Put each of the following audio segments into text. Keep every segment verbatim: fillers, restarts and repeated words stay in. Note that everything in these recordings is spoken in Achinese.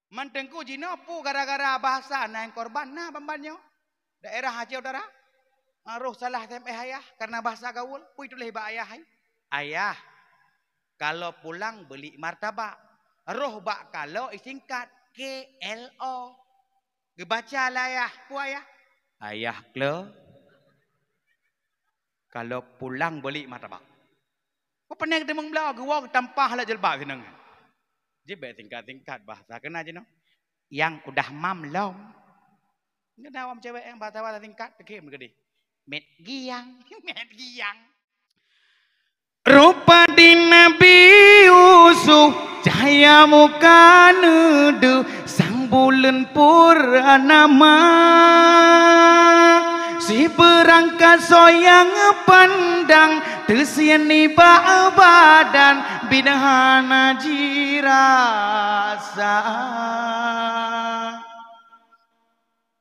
Man teungku jinoe peue gara-gara bahasa na nyang korban na ban-ban nyoe? Daerah Aceh Utara. Ah, roh salah S M S ayah karena bahasa gaul, peue tuléh bak ayah hai? Ayah, kalau pulang beli martabak. Roh bak kalau isingkat K L O. Geubaca lé ayah, peue ayah? Ayah klo. Kalau pulang beli martabak. Peue panai geuteumong bloe, geuwoe geutampah lé jilbab sinan. Jibek singkat-singkat bahasa keunan jinoe. Yang udah mam lom. Nyoe awak cewek nyang bahasa-bahasa singkat, teukhém keudeh. Met giang, met giang. Rupa di Nabi Yusuf, cahya muka neudeuh, sang buleuen purnama. Sibeurangkat soe nyang pandang, teusian nibak badan, bidan hana jirasa.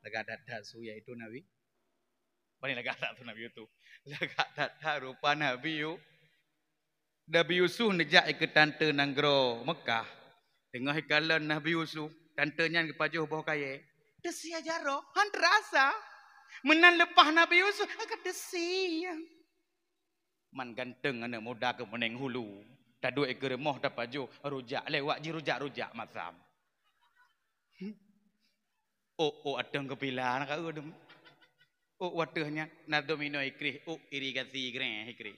Lagak that-that su yaitu Nabi. Pane lagak that-that su Nabi Yusuf. Lagak that-that rupa Nabi Yu-, Nabi Yusuf neujak ikeue tante nanggroe Meukah. Teungoh ikalon Nabi Yusuf, tante nyan geupajoh boh kayée. Teusia jaroe, han teurasa. Meunan leupah Nabi Yusuf, ka teusia. Man ganteng aneuk muda keu meuneng hulu. Taduek ikeue rumoh tapajoh rujak, lewat jih rujak-rujak masam. Ôk, ôk ateueh geupila na ka eu dum. Ôk wateueh nyan na dum inoe ikréh, ôk irigasi greh ikréh.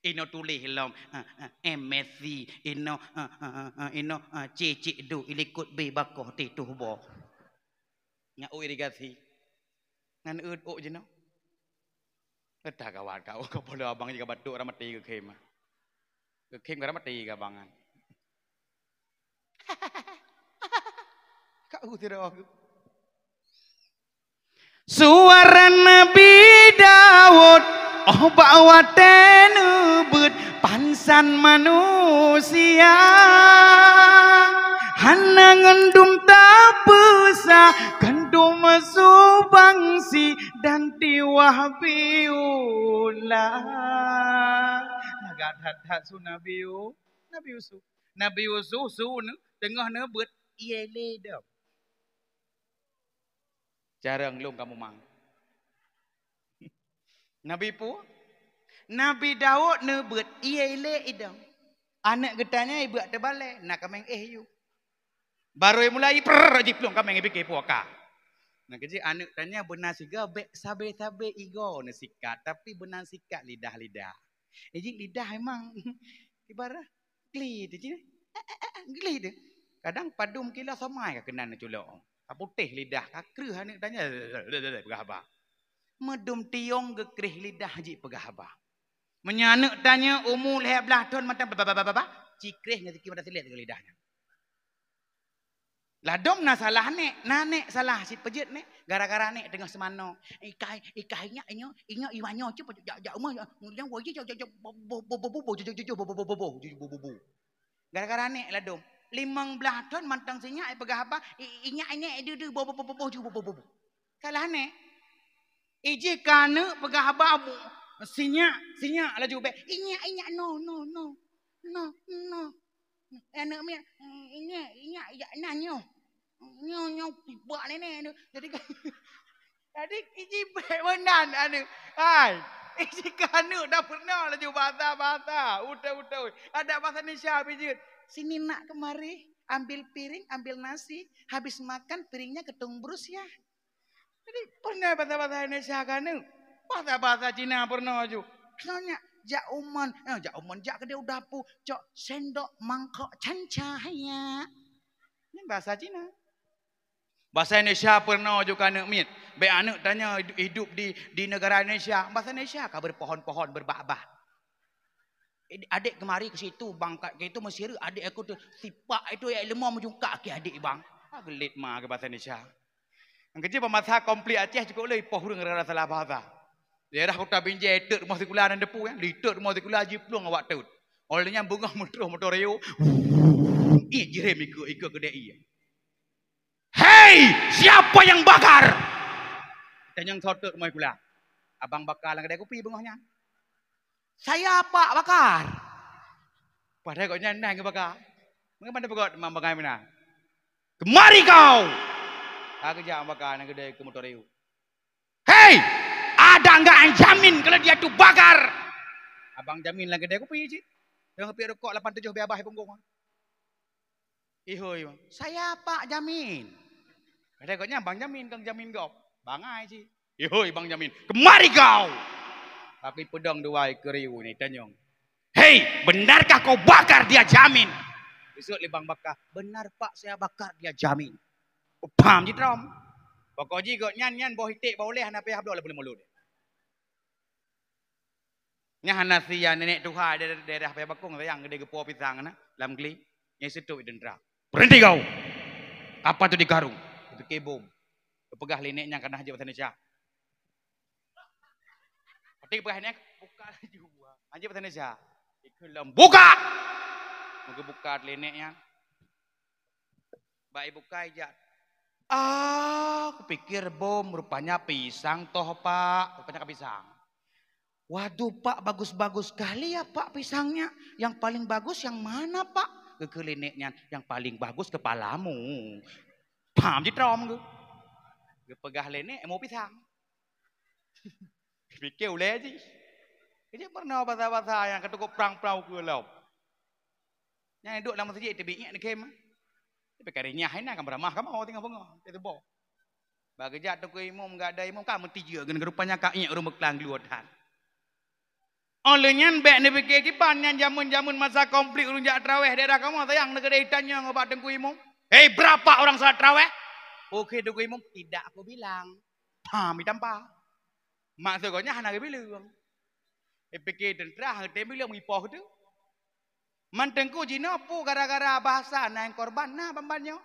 Inoe tuléh lom, eh, eh, M S C, inoe, eh, eh, eh, eh, inoe, eh, cicik du ilikot bri bakoh tituh boh. Nyan ôk irigasi. Ngan eut ôk jinoe. Ata gawat ka ôk kapala abang jih ka batuk ramaté geukhém. Geukhém ka ramaté ka abang nyan. Ka u sidroe. Suara Nabi Daud, oh bak watée neubeuet pansan manusia. Hana ngon dum tapeusa, kandum subangsi dan tiwah biula. Lagak that-that su Nabi Yu-, Nabi Yusuf. Nabi Yusuf su ne-, teungoh neubeuet ié lé dom. Carông lôn kamoe mang. Nabi peue? Nabi Daud neubeuet ié lé idong. Aneuk geutanyoe ibeuet teubalée, na kaméng éh yue. Barô imulai prrr jiplueng kaméng ipike peue ka. Nyan keuh jih aneuk tanyoe beuna sigoe bék sabe-sabe igoe neusikat, tapi beuna sikat lidah-lidah. Jadi lidah memang ibarat Gli teuh jih. Eh, eh, eh, eh, gli teuh. Kadang padum kilo somai ka keunan neuculok. Ka putéh lidah, ka kreueh aneuk tanyoe, peugah haba. Meudum tiong geukréh lidah jih peugah haba. Meunyoe aneuk tanyoe umu lhée blaih thon mantong ba, ba, ba, ba, ba, ba, cikréh ngon siki mata silet keu lidah nyan. Ladom na salah nék, na nék salah cit peujeuet nék, gara-gara nék teungoh seumanoe. Ikai, ikai nyak inyoe, inyoe iwan nyoe cit jak, jak uma, jak, jak, jak, bo, bo, bo, bo, bo, bo, bo, bo, bo, bo, bo, bo, bo, bo, bo, bo, bo, bo. Gara-gara nék ladom. Limong blaih thon mantong sinyak ipeugah haba, i, i, inyak, inyak, idu, du, bo, bo, bo, bo, bo, ju, bo, bo, bo, bo. Salah nék. Ijih ka aneuk peugah haba bu, sinyak, sinyak laju bék. Inyak, inyak, no, no, no. No, no. Aneuk miet, inyak, inyak, inyak, na nyoe. Nyoe, nyoe, bak nenek tu. Jadi, jadi ijih bék meunan aneuk. Hai, ijih ka aneuk dah pernah laju bahasa-bahasa. Utai-utai. Ada bahasa Indonesia bijit. Sini nak kemari, ambil piring, ambil nasi. Habis makan, piringnya ketumbrus ya. Jadi, pernah bahasa-bahasa Indonesia kan tu? Bahasa-bahasa Cina pernah ju. Nanya, jak uman. Eh, jak uman, jak ke dia udah pu. Cok sendok, mangkok, cancah, ya. Ini bahasa Cina. Bahasa Indonesia pernah ju ke aneuk miet. Baik aneuk tanya hidup di, di negara Indonesia. Bahasa Indonesia kah berpohon-pohon, berbak-bak. Adék keumari keu situ, bang, ka, keu itu meusireuk adék aku tu, sipak itu ya ilmu meujungkak keu adék, bang. Ha, geulit ma keu bahasa Indonesia. Nyang keuji peumasa konflik Aceh cukup lé ipoh ureuëng gara-gara salah bahasa. Daerah Kota Binjai teuk rumoh sikula nan depu, ya. Liteuk rumoh sikula jiplueng awak teut. Oleh nyan beungoh meutroh motor Rio. Ih, jirem ikeu, ikeu keudéh ié. Hei, siapa yang bakar? Tanyong soe teuk rumoh sikula. Abang bakar lam kedai kopi beungoh nyan. Saya pak bakar. Padahai gobnyan nan nyang bakar. Meunan peugot teuma bangai meunan. "Kemari kau!" Ka geujak baka aneuk keudè keu motor riu. "Hei! Ada enggak yang jamin kalau dia tu bakar?" Abang jamin lam keudè kupi cit. Deungon piep rukok lapan tujoh bèe abah punggong. "Ihôi, Bang." "Saya Pak jamin." Padahai gobnyan Bang jamin, kon jamin gob. Bangai cit. "Ihôi, Bang jamin." "Kemari kau!" Tapi peudong dua keu riu ni tanyong. "Hei, benarkah kau bakar dia jamin?" Disebut lé Bang Baka, "Benar Pak, saya bakar dia jamin." Paham jitrom. Pokok jih gobnyan nyan boh iték bak ulèe hana payah bloe lé buleuen mulod. Nyan hana sia nenek tuha daerah, daerah Paya Bakong sayang geude geupo pisang na lam gli. Nyang seutup di tentara. "Berhenti kau! Apa tu di karung?" Geupiké bom. Geupeugah lé nenek nyan ka na jeuet bahasa Indonesia. Pati peugah nenek buka laju. Hanjeuet bahasa Indonesia. Ikeu lom buka. Meugebuka lé nenek nyan. Bak ibuka ijak. "Ah, kupikir bom, rupanya pisang toh, Pak." Rupanya ka pisang. "Waduh, Pak, bagus-bagus sekali ya, Pak, pisangnya. Yang paling bagus yang mana, Pak?" Geukheun lé nenek nyan, "Yang paling bagus kepalamu." Paham jitrom geuh. Geupeugah lé nenek, "Mau pisang." Pikir ulèe jih. Kejak pernah basa-basa nyang ka teukok prang-prang ukeue lom. Nyang duek lam meuseujid teubiet ngiek neukhém. Tapi ka renyah inan ka meuramah kamoe teungoh beungoh, teuboh. Bak geujak teungku imum, gak ada imum, ka meutijeu, rupanya ka ngiek ureueng beuklang geuh that. Óh lheueh nyan bèk neupike kiban nyan, jameun-jameun masa konflik ureueng jak traweh daerah kamoe sayang neukeudeh itanyong ubak teungku imum, "Hei, berapa orang salat traweh?" Oke, teungku imum, "Tidak aku bilang." Pam itampa. Maksud gobnyan hana geubileueng. Ipike teuntara, hana geutem bileueng, mipoh teuh. Man teungku jinoe peue gara-gara bahasa na nyang korban, na ban-ban nyoe.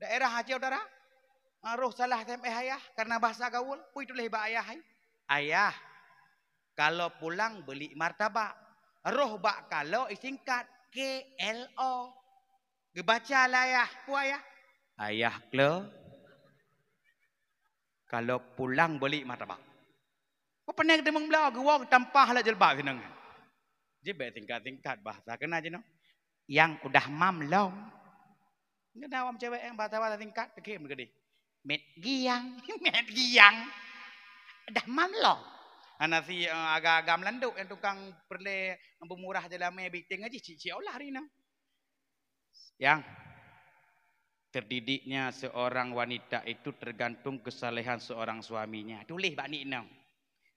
Daerah Aceh Utara, ah, roh salah S M S ayah karena bahasa gaul, peue tuléh bak ayah hai? "Ayah, kalau pulang beli martabak." Roh bak kalau isingkat K L O. Geubaca lé ayah, peue ayah? "Ayah klo, kalau pulang beli martabak." Peue panèk teumeung bloe, geuwoe geutampah lam jilbab sinan. Jih bèk singkat-singkat bahasa keunan jinoe. "Yang udah mam lom." Nyan awam cewek nyang bahasa-bahasa singkat, teukhém keudeh. "Met giang, met giang. Udah mam lom." Hana si, eh, agam-agam landok nyang tukang peureulèe beumurah jeulamèe biting jih cik-cik olah rinang. Yang terdidiknya seorang wanita itu tergantung kesalehan seorang suaminya. Tuléh bak nik nyoe.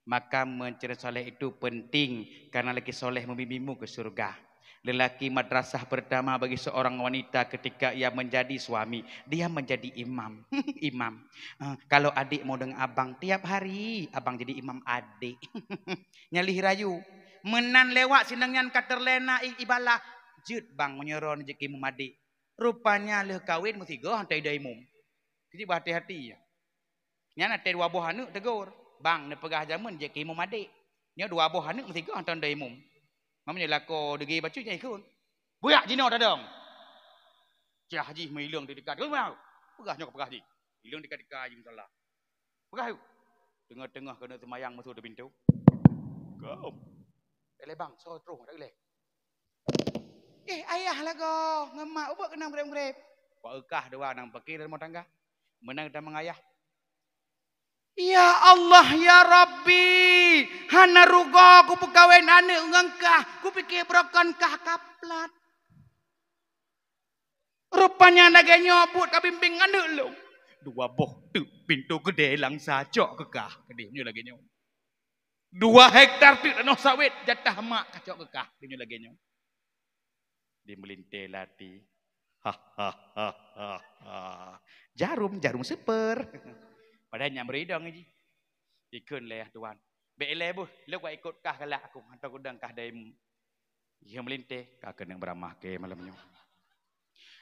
Maka mencari saleh itu penting karena laki soleh membimbingmu ke surga. Lelaki madrasah pertama bagi seorang wanita ketika ia menjadi suami, dia menjadi imam. Imam. Eh, kalau adik mau dengan abang, tiap hari abang jadi imam adik. Nyalih rayu. Meunan lewat sinang nyan ka teulena i-, ibalah. Jeuet bang meunyoe droeneuh jeuet keu imum adik. Rupanya lheueh kawen meusigoe hantom idong imum. Keujieb hati-hati ya. Nyan watèe dua boh aneuk teugor. Bang neupeugah jameun jeuet keu imum adik. Nyoe dua boh aneuk meusigoe hantom idong imum. Meunyoe lakoe deugé bacut nyan ikheun. Buyak jinoe tadong. Cah jih meulilong di dikat. Peugah nyoe peugah jih. Ilong dikat-dikat jih musala. Peugah yuk. Teungoh-teungoh keuneuk seumayang meusu di pintoe. Gom. Ilèe bang, soe troh dak ilèe. Eh, ayah lagoe ngon mak ubak keunong greb-greb. Bak eukah dua nang pakè lam rumoh tangga. Meunan geutamong ayah. Ya Allah, ya Rabbi, hana rugoe kupeukawen aneuk ngon kah, kupike beurokon kah kaplat. Rupanya lagèe nyoe buet ka bimbéng aneuk lôn. Dua boh teuk pintoe keudè langsa cok keu kah, keudeh nyoe lagèe nyoe. Dua hektar teuk tanoh sawét jatah mak kacok keu kah, keudeh nyoe lagèe nyoe. Di meulintèe lati. Jarum, jarum super. Padahai nyan meuridong jih. Ikheun lé tuan. Bèk ilèe beuh, lôn kuikot kah galak aku, hantom kudong kah daimu. Jih meulintèe, ka keunong beuramah kèe malam nyoe.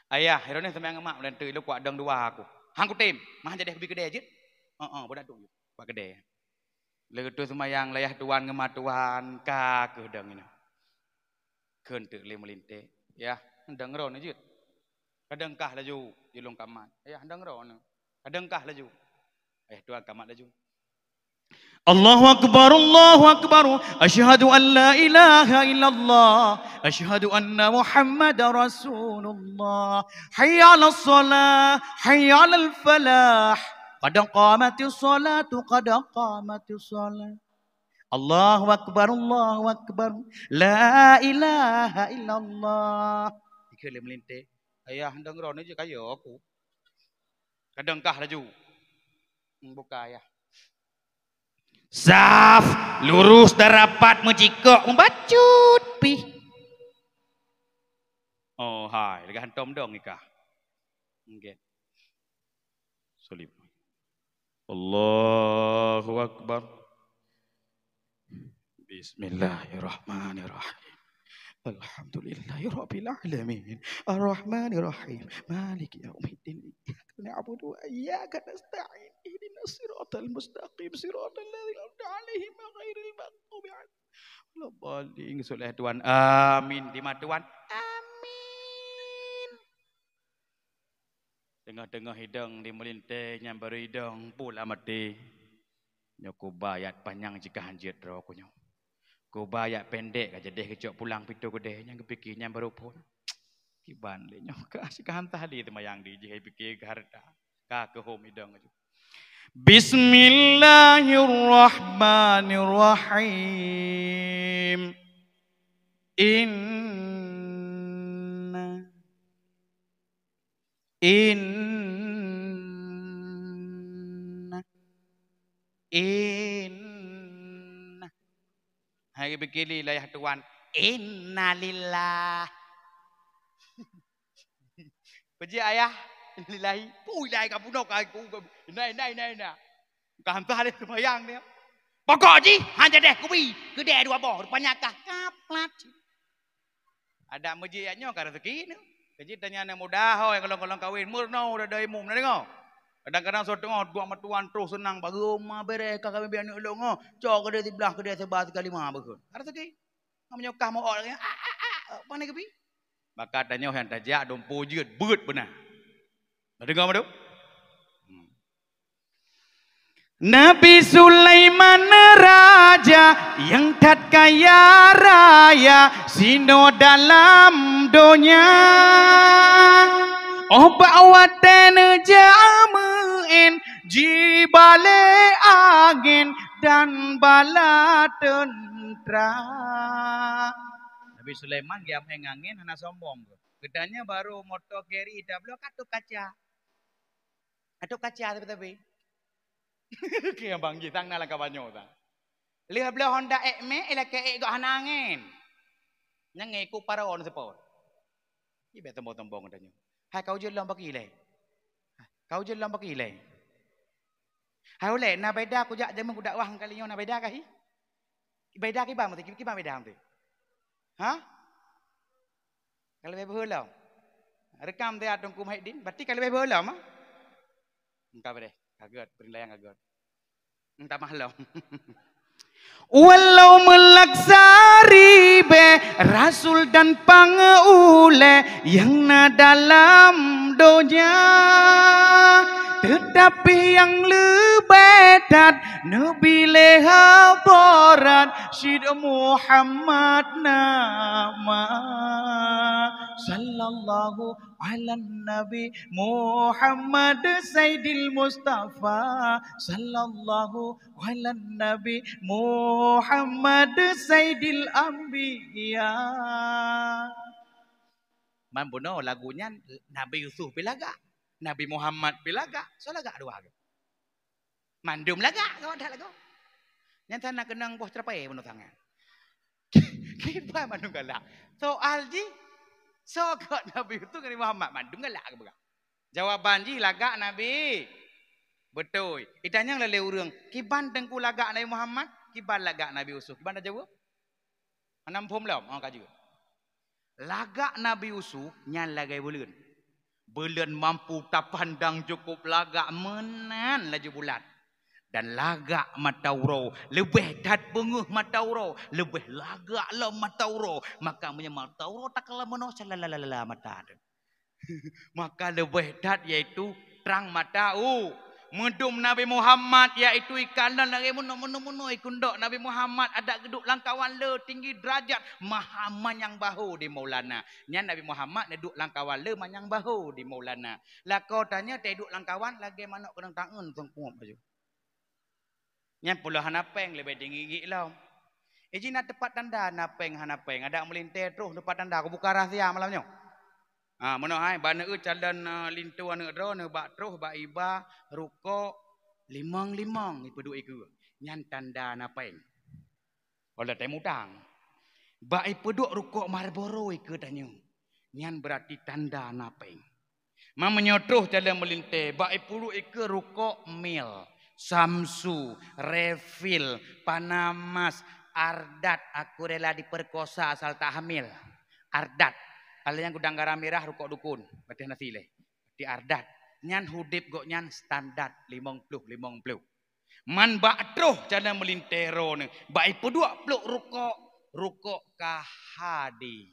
Ayah, droeneuh seumayang ngon mak meulintèe, lôn kuat dong dua aku. Han kutem, mah jadi kubi keudè jeuet. Heeh, budak tu. Kuat keudè. Lheueh tu seumayang layah tuan ngon ma tuan, ka keuh dong inoe. Kheun teuk lé meulintèe. Yah, dong droeneuh jeuet. Kadang kah laju, jilong kamat. Yah, dong droeneuh. Kadang kah laju. Ayah tuan kamat laju. Allahu akbar, Allahu akbar. Asyhadu an la ilaha illallah. Asyhadu anna Muhammadar Rasulullah. Hayya 'alas shalah, hayya 'alal falah. Qad qamatis shalatu, qad qamatis shalah. Allahu akbar, Allahu akbar. La ilaha illallah. Ikeu lé meulinteh. Ayah dong ron je kaya aku. Kadang kah laju. Hmm, buka ayah. Saf, lurus dan rapat, meucikok, meubacut pih. Oh, hai, lagak hantom dong ikah. Nggih. Salib. Allahu akbar. Bismillahirrahmanirrahim. Alhamdulillahirabbil alamin. Arrahmanirrahim. Maliki yaumiddin. Iyyaka na'budu wa iyyaka nasta'in. Ihdinas siratal mustaqim. Siratal ladzina an'amta 'alaihim ghairil maghdubi 'alaihim waladdallin. Soleh Tuan. Amin. Di ma Tuan? Amin. Teungoh-teungoh idong di meulinteh nyang barô idong pula maté. Nyoe kuba ayat panyang jikah hanjeuet droe ku nyoe. Kuba ayat pendek ka jadeh geucok pulang pito keudeh nyang geupike nyang barô phon. Kiban lé nyoe ka sikah hantah lé teumayang di jih pike keu hareuta. Ka keuhom idong aju. Bismillahirrahmanirrahim. Inna Inna. Inna. Hai bikili layah tuan. Innalillah. Peujeuet ayah. Innalillahi. Pui lai ka bunoe ka aku. Inna, inna, inna, inna. Ka hantah lé seumayang dia. Pokok jih hana deh kubi. Keudeh dua boh. Rupanya kah kaplat. Adak meujeuet nyoe ka rezeki nyoe. Keu jih tanyoe aneuk muda ho nyang golom-golom kawen, meurunoe udah dai mum na deungoe. Kadang-kadang soe teungoh duek meutuan troh seunang bak geuma bereh ka kami biar aneuk lôn ho. Cok keudeh siblah keudeh seuba sikalima beukeue. Ka rezeki. Meunyoe kah meu ot lagèe, ah, ah, ah, ah, pane keubi. Maka tanyoe nyang tajak dumpeue jeuet beuet beuna. Na deungoe madu? Hmm. Nabi Sulaiman raja nyang that kaya raya sinoe dalam donya. Oh, bak watèe neujak meu'en jibalek angén dan bala teuntra. Nabi Sulaiman geujak meu'en angén hana sombong. Geutanyoe barô moto carry tabloe ka tôp kaca. Atau kaca tapi-tapi. Oke, abang jih sang na lam kabanyo sang. Lheuh bloe Honda X-Max, ilakèe ék gok hana angén. Nyang ngikut paraon seupôt. Ibe tombong-tombong tanyoe. Hai kau je lom bagi lé. Kau je lom bagi lé. Hai ulèe, na beda kujak jameun kudakwah ngon kali nyoe na beda kah hi? Beda kiban meuti, kiban beda meuti. Ha? Ka leubeh beuhe lom. Rekam dia Teungku Muhyiddin, berarti ka leubeh beuhe lom, ha? Engka bereh, ka gèt, peureulèe nyang ka gèt. Engka mah lom. Walau meulaksa ribèe rasul dan pang ulèe nyang na dalam donya, teutapi nyang leubeh that neubi lé haborat Cit Muhammad nama. Sallallahu 'alan Nabi Muhammad Sayyidil Mustafa. Sallallahu 'alan Nabi Muhammad Sayyidil Anbiya. Man bunoe lagu nyan Nabi Yusuf pi lagak, Nabi Muhammad pi lagak, soe lagak dua geuh? Mandum lagak gawat that lagoe. Nyang sana keunong boh ceurapai bunoe tangan. Kiban mandum galak. Soal jih, soe gèt Nabi Yusuf ngon Nabi Muhammad mandum galak geupeugah. Jawaban jih lagak Nabi. Beutôi. Itanyong lé ureueng, kiban Teungku lagak Nabi Muhammad, kiban lagak Nabi Yusuf. Kiban tajaweueb? Hana muphom lom, oh ka jeuet. Lagak Nabi Yusuf nyan lagèe buleuen. Buleuen mampu tapandang cukup lagak meunan laju bulat. Dan lagak mata uroe, leubeh that beungeuh mata uroe, leubeh lagak lom mata uroe. Maka meunyoe mata uroe takalon meunoe, salalalala mata teuh. Maka leubeh that yaitu trang mata u. Meudum Nabi Muhammad, yaitu ikalon lagée meunoe-meunoe-meunoe ikundok Nabi Muhammad, adak geuduek lam kawan le tinggi derajat, maha manyang baho di Maulana. Nyan Nabi Muhammad neuduek lam kawan le manyang baho di Maulana. Lakoe tanyoe teuduek lam kawan lagée manok keunong tangeun sungkup baju. Nyan pulo hana péng leubeh tinggi gik lom. Iji na teupat tanda na péng hana péng, adak meulintée troh teupat tanda, kubuka rahsia malam nyoe. Ha, meunoe hai, bak neueu calon, eh, linto aneuëk droe, neubak troh, bak iba rukok limong-limong ipeuduek ikeue. Nyan tanda na péng. Walai tém utang. Bak ipeuduek rukok Marlboro ikeue tanyoe. Nyan beurati tanda na péng. Ma meunyoe troh calon meulintée, bak ipeuduek ikeue rukok Mil, Samsu, Refill, Panamas, Ardat, aku rela diperkosa asal tak hamil. Ardat. Kalau nyang gudang garam mirah rukok dukun, bateh nasi leh. Di Ardat. Nyan udeb gobnyan standar limong ploh limong ploh. Man bak troh calon meulintée droeneuh, bak ipeuduek plok rukok, rukok ka hadi.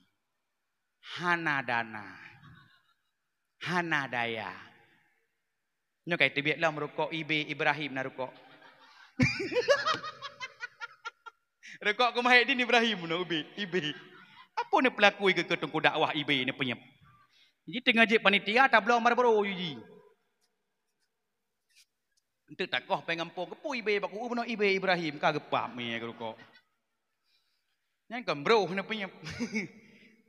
Hana dana. Hana daya. Nyoe kai teubiet lom rukok I B Ibrahim na rukok. Rukok keu Muhyiddin Ibrahim na I B, I B. Apa ni pelaku ke keutungku dakwah I B ni penyep? Jadi tengah jek panitia tabloe Marlboro ji. Enteuk takoh pengempong kepui I B bak kubu bunoe I B Ibrahim ka geupap mi rukok. Nyan kan broh na penyep.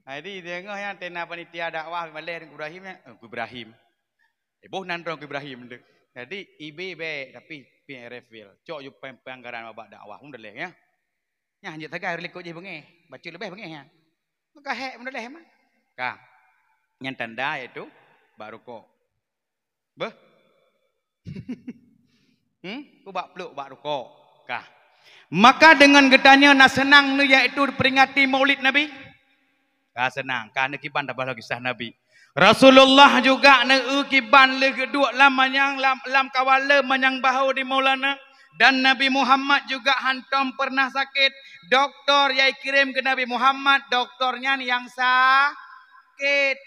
Jadi tengah yang tena panitia dakwah maleh Ibrahim nyan, eh, Ibrahim. Eh, boh nan droe Ibrahim tu. Jadi I B baik tapi P R F L. Cok ju peng-, pelanggaran babak dakwah pun daleh ya. Nyan hanya tagai likot jih bengeh. Baca lebih bengeh ya. Maka hek pun daleh mah. Ka. Nyan tanda iaitu bak rukok. Beh. Hmm? Ku bak pluk bak rukok. Ka. Maka dengan geutanyoe na senang nu iaitu diperingati Maulid Nabi. Ka senang, ka neukiban tabah lagi kisah Nabi. Rasulullah juga neueu kiban lé geuduek lam manyang lam, lam kawala manyang baho di Maulana dan Nabi Muhammad juga hantom pernah sakit. Doktor yai kirim ke Nabi Muhammad, doktor nyan yang sakit.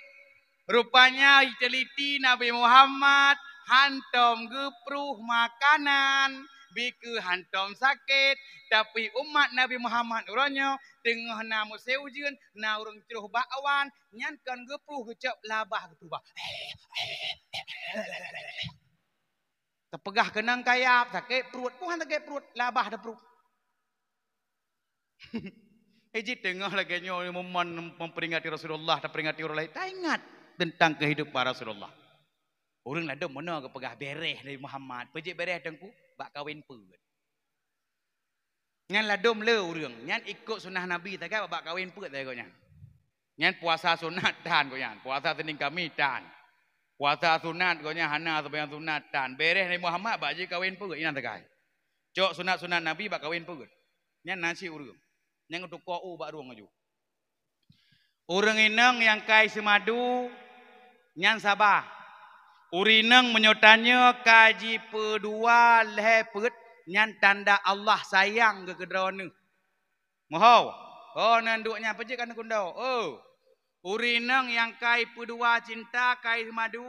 Rupanya iteliti Nabi Muhammad hantom geupruh makanan, bike hantom sakit, tapi umat Nabi Muhammad uroe nyoe teungoh na musée ujeuen, na ureuëng cloh bak awan, nyan kon geupruh geucok labah geupruh bah. Teupeugah keunong kayab, sakét pruet, peue han sakét pruet, labah teuprut. Eh, jiteungoh lagée nyoe momen memperingati Rasulullah, taperingati ureuëng laén, taingat tentang kehidupan Rasulullah. Ureuëng ladom meunoe geupeugah bereh Nabi Muhammad, peujeuet bereh teungku bak kawén peuet. Nyan ladom le ureuëng, nyan ikot sunnah Nabi sagai bak kawén peuet sagai gobnyan. Nyan puasa sunat tan gobnyan, puasa Senin Kamis tan. Puasa sunat gobnyan hana seumayang sunat tan. Bereh Nabi Muhammad bak jih kawén peuet inan sagai. Cok sunat-sunat Nabi bak kawén peuet. Nyan na cit ureuëng. Nyan geutukoe u bak rueng laju. Ureuëng inong nyang kai seumadu nyan saba. Ureuëng inong meunyoe tanyoe ka jipeudua lhée peuet, nyan tanda Allah sayang geuh keu droeneuh. Moho, oh nan duek nyan peujeuet ka neukundok. Oh, ureuëng inong nyang kai peudua cinta kai seumadu,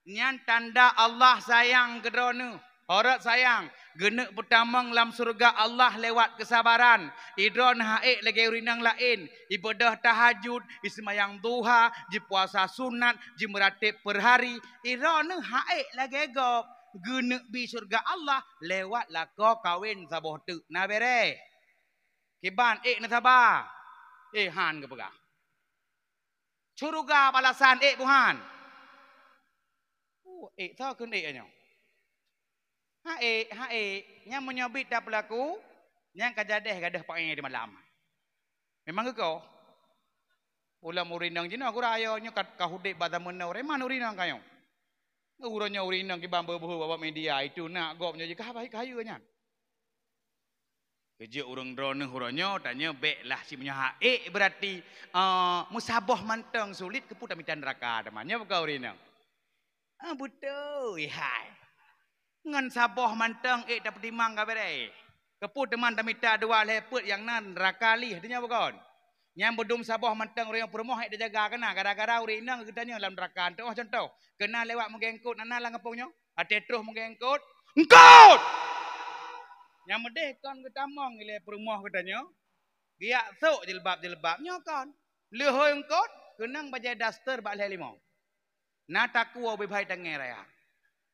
nyan tanda Allah sayang keu droeneuh. Horot sayang, geuneuk peutamong lam syeuruga Allah lewat keusabaran. Idroeneuh ha'ék lagée ureuëng inong laén, ibadah tahajud, iseumayang duha, jipuasa sunat, jimeuratéb peuhari. Idroeneuh ha'ék lagée gob, geuneuk bi syeuruga Allah lewat lakoe kawén saboh teuk. Na bereh. Kiban ék neusaba? Eh, han geupeugah. Syeuruga balasan ék buhan. Oh, ék tho kheun ék nyoe. Ha ék, ha ék, nyang meunyoe bit tapeulaku, nyang ka jadeh gadeh paéng di malam. Memang geuko. Ulam urinong jinoe gura ayo nyoe ka, ka hudeb bak zaman now. Reman urinong kayong. Uroe nyoe ureuëng inong kiban beubuhu bak media itu nak gob nyoe jikah baik kayeu nyan. Keujeuet ureuëng droeneuh uroe nyoe tanyoe bék lah si meunyoe ha'ék berarti, eh, meusaboh mantong sulit keupeu tamita neuraka teuma. Nyoe bukan ureuëng inong. Ah, beutôi hai. Ngon saboh mantong ék tapeutimang ka bereh. Keupeu teuma tamita dua lhée peuet nyang nan neuraka lih, tanyoe bukan. Nyang beudum saboh mantong ureuëng peurumoh hek dijaga keunan, gara-gara ureuëng inong geutanyoe lam neraka. Teuoh contoh, keunan lewat meugengkot, na na lam gampông nyoe, até troh meugengkot, "Eungkot!" Nyang meudeh kon geutamong ilée peurumoh geutanyoe, geujak sôk jilbab-jilbab nyoe kon. Leuhôi eungkot, keunong bajée daster bak lhée limong. Na takue beubai tanggai raya.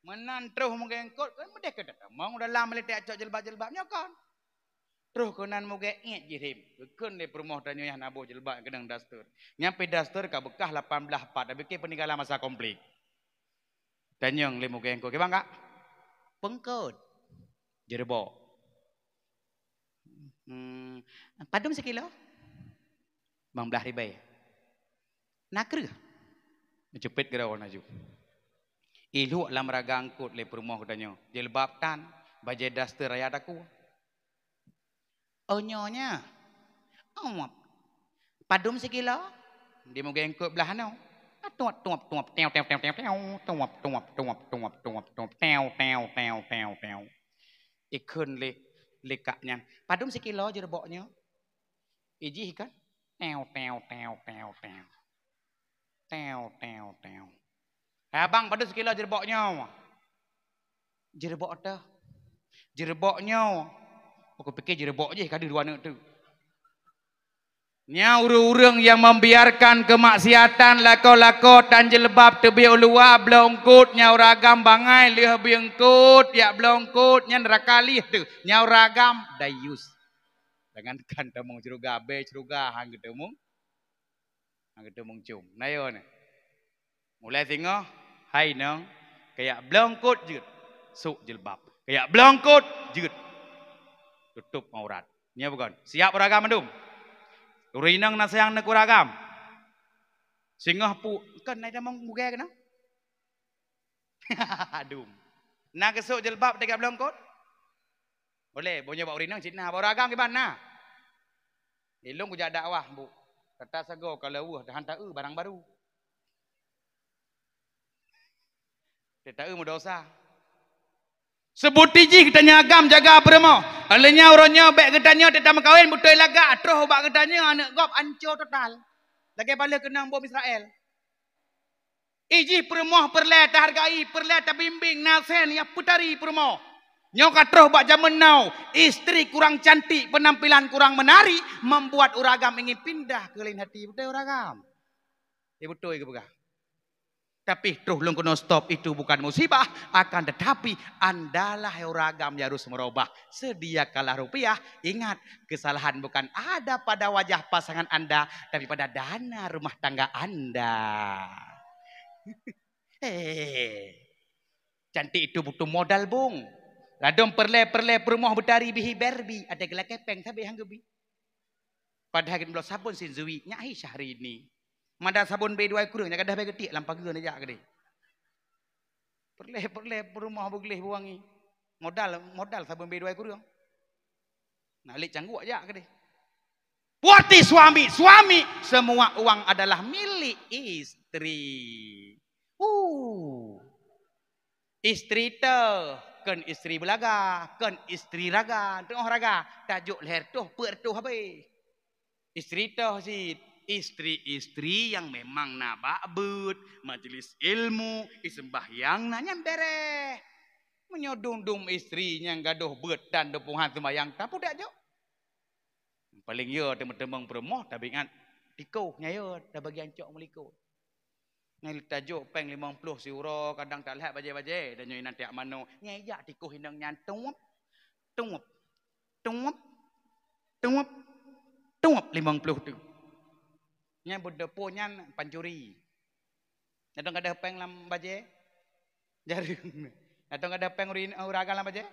Meunan troh meugengkot, kon meudeh keu tatamong dalam meuleutek cok jilbab-jilbab nyoe kon. Troh keunan mugée iet jih rhem. Geukheun lé peurumoh tanyoe nyang na boh jilbab keunong daster. Nyang pih daster ka beukah lapan blaih pat, tapi ke peuninggalan masa konflik. Tanyong lé mugée eungkot, "Kiban, Kak?" "Peungkot." "Jeureubok." "Hmm, padum sikilo?" "Limong blaih ribée." "Na kreueh?" Meucupet keudroe laju. Iluek lam raga eungkot lé peurumoh geutanyoe, jilbab tan, bajée daster raya takue. "Oh, nyoe nya. Oh, padum sikilo?" Di mugée eungkot blaih nyoe. Tuop, tuop, tuop, teo, teo, teo, teo, teo, tuop, tuop, tuop, tuop, tuop, tuop, teo, teo, teo, teo, teo. Ikheun lé, lé kak nyan, "Padum sikilo jeureubok nyoe?" Ijih kan? Teo, teo, teo, teo, teo. Teo, teo, teo. "Hai abang, padum sikilo jeureubok nyoe?" "Jeureubok teuh." "Jeureubok nyoe." Aku pikir jeureubok jih ka dua aneuk tu. Nyan ureuëng-ureuëng nyang membiarkan keumaksiatan, lakoe-lakoe tan jilbab teubiet u luwa, bloe eungkot, nyan ureuëng agam bangai lheueh beuet eungkot, jak bloe eungkot, nyan neraka lih teuh, nyan ureuëng agam dayus. Jangankan tamong syeuruga, abée syeuruga han geutamong, han geutamong com. Na yo nyoe. Mulai singoh, hai inong, kajak bloe eungkot jeuet, sôk jilbab. Kajak bloe eungkot jeuet, tutôp aurat. Nyoe bukan. Siap ureuëng agam mandum? Ureuëng inong na sayang neuk ureuëng agam? Singoh pu-, kon na tamong bugée keunoe? Dum. Na geusôk jilbab teuka bloe eungkot? Boleh, boh nyoe bak ureuëng inong cit na, bak ureuëng agam kiban na? Ilong kujak dakwah, Bu. Tata sagoe ka laweueh, tahan taeu barang baru. Teuta eu meudosa. Seubuti jih geutanyoe agam jaga peurumoh. Aleunya uroe nyoe bék geutanyoe teuta meukawen beutôi lagak, troh ubak geutanyoe aneuk gob anco total. Lagée bala keunong bom Israel. Ijih peurumoh peureulée tahargai, peureulée tabimbing, nasén nyang peutari peurumoh. Nyoe ka troh bak jameun now, istri kurang cantik, penampilan kurang menarik, membuat ureuëng agam ingin pindah keu lain hati. Beutôi ureuëng agam? Ya beutôi geupeugah. Tapi troh lôn keunoe stop, itu bukan musibah, akan tetapi andalah ureuëng agam yang harus merubah. Sediakanlah rupiah, ingat, kesalahan bukan ada pada wajah pasangan anda, tapi pada dana rumah tangga anda. Hei, cantik itu butuh modal, Bung. Ladom perle-perle peurumoh beutari bihi Barbie, ada gelak kepeng sabe hang gebi. Padahai geutem bloe sabon Shinzui, nyak hi Syahrini. Mada sabon B dua kureueng, nyak gadah bèe geutiek lam pageue neujak keudeh. Peureulèe-peureulèe peurumoh beugleh beuwangi. Modal, modal sabon B dua kureueng. Nah, lé cangguek jak keudeh. Berarti suami, suami, semua uang adalah milik istri. Uh. Istri teuh, kon istri beulaga, kon istri raga, teuh raga, tajok lhèe reutôh, peuet reutôh habéh. Istri teuh cit, istri-istri nyang memang na bak beuet, majlis ilmu, iseumbahyang na nyan bèrèh. Meunyoe dum-dum istri nyang gadôh beuet dan dum puhan seumbahyang, tapeue dak jok? Paleng yo teumèe-teumèe peurumoh tabingat tikoh nyan yo tabagi ancok meulikot. Nyan tajok péng limong ploh siuroe, kadang talhak bajèe-bajèe, dan nyoe inan tiak manoe. Nyan ijak tikoh inong nyan tuep, tuep, tuep, tuep, tuep limong ploh tu. Nyan beudeupo nyan pancuri. Nyatong gadôh péng lam bajèe? Jareueng. Nyatong gadôh péng uri-, ureueng agam lam bajèe?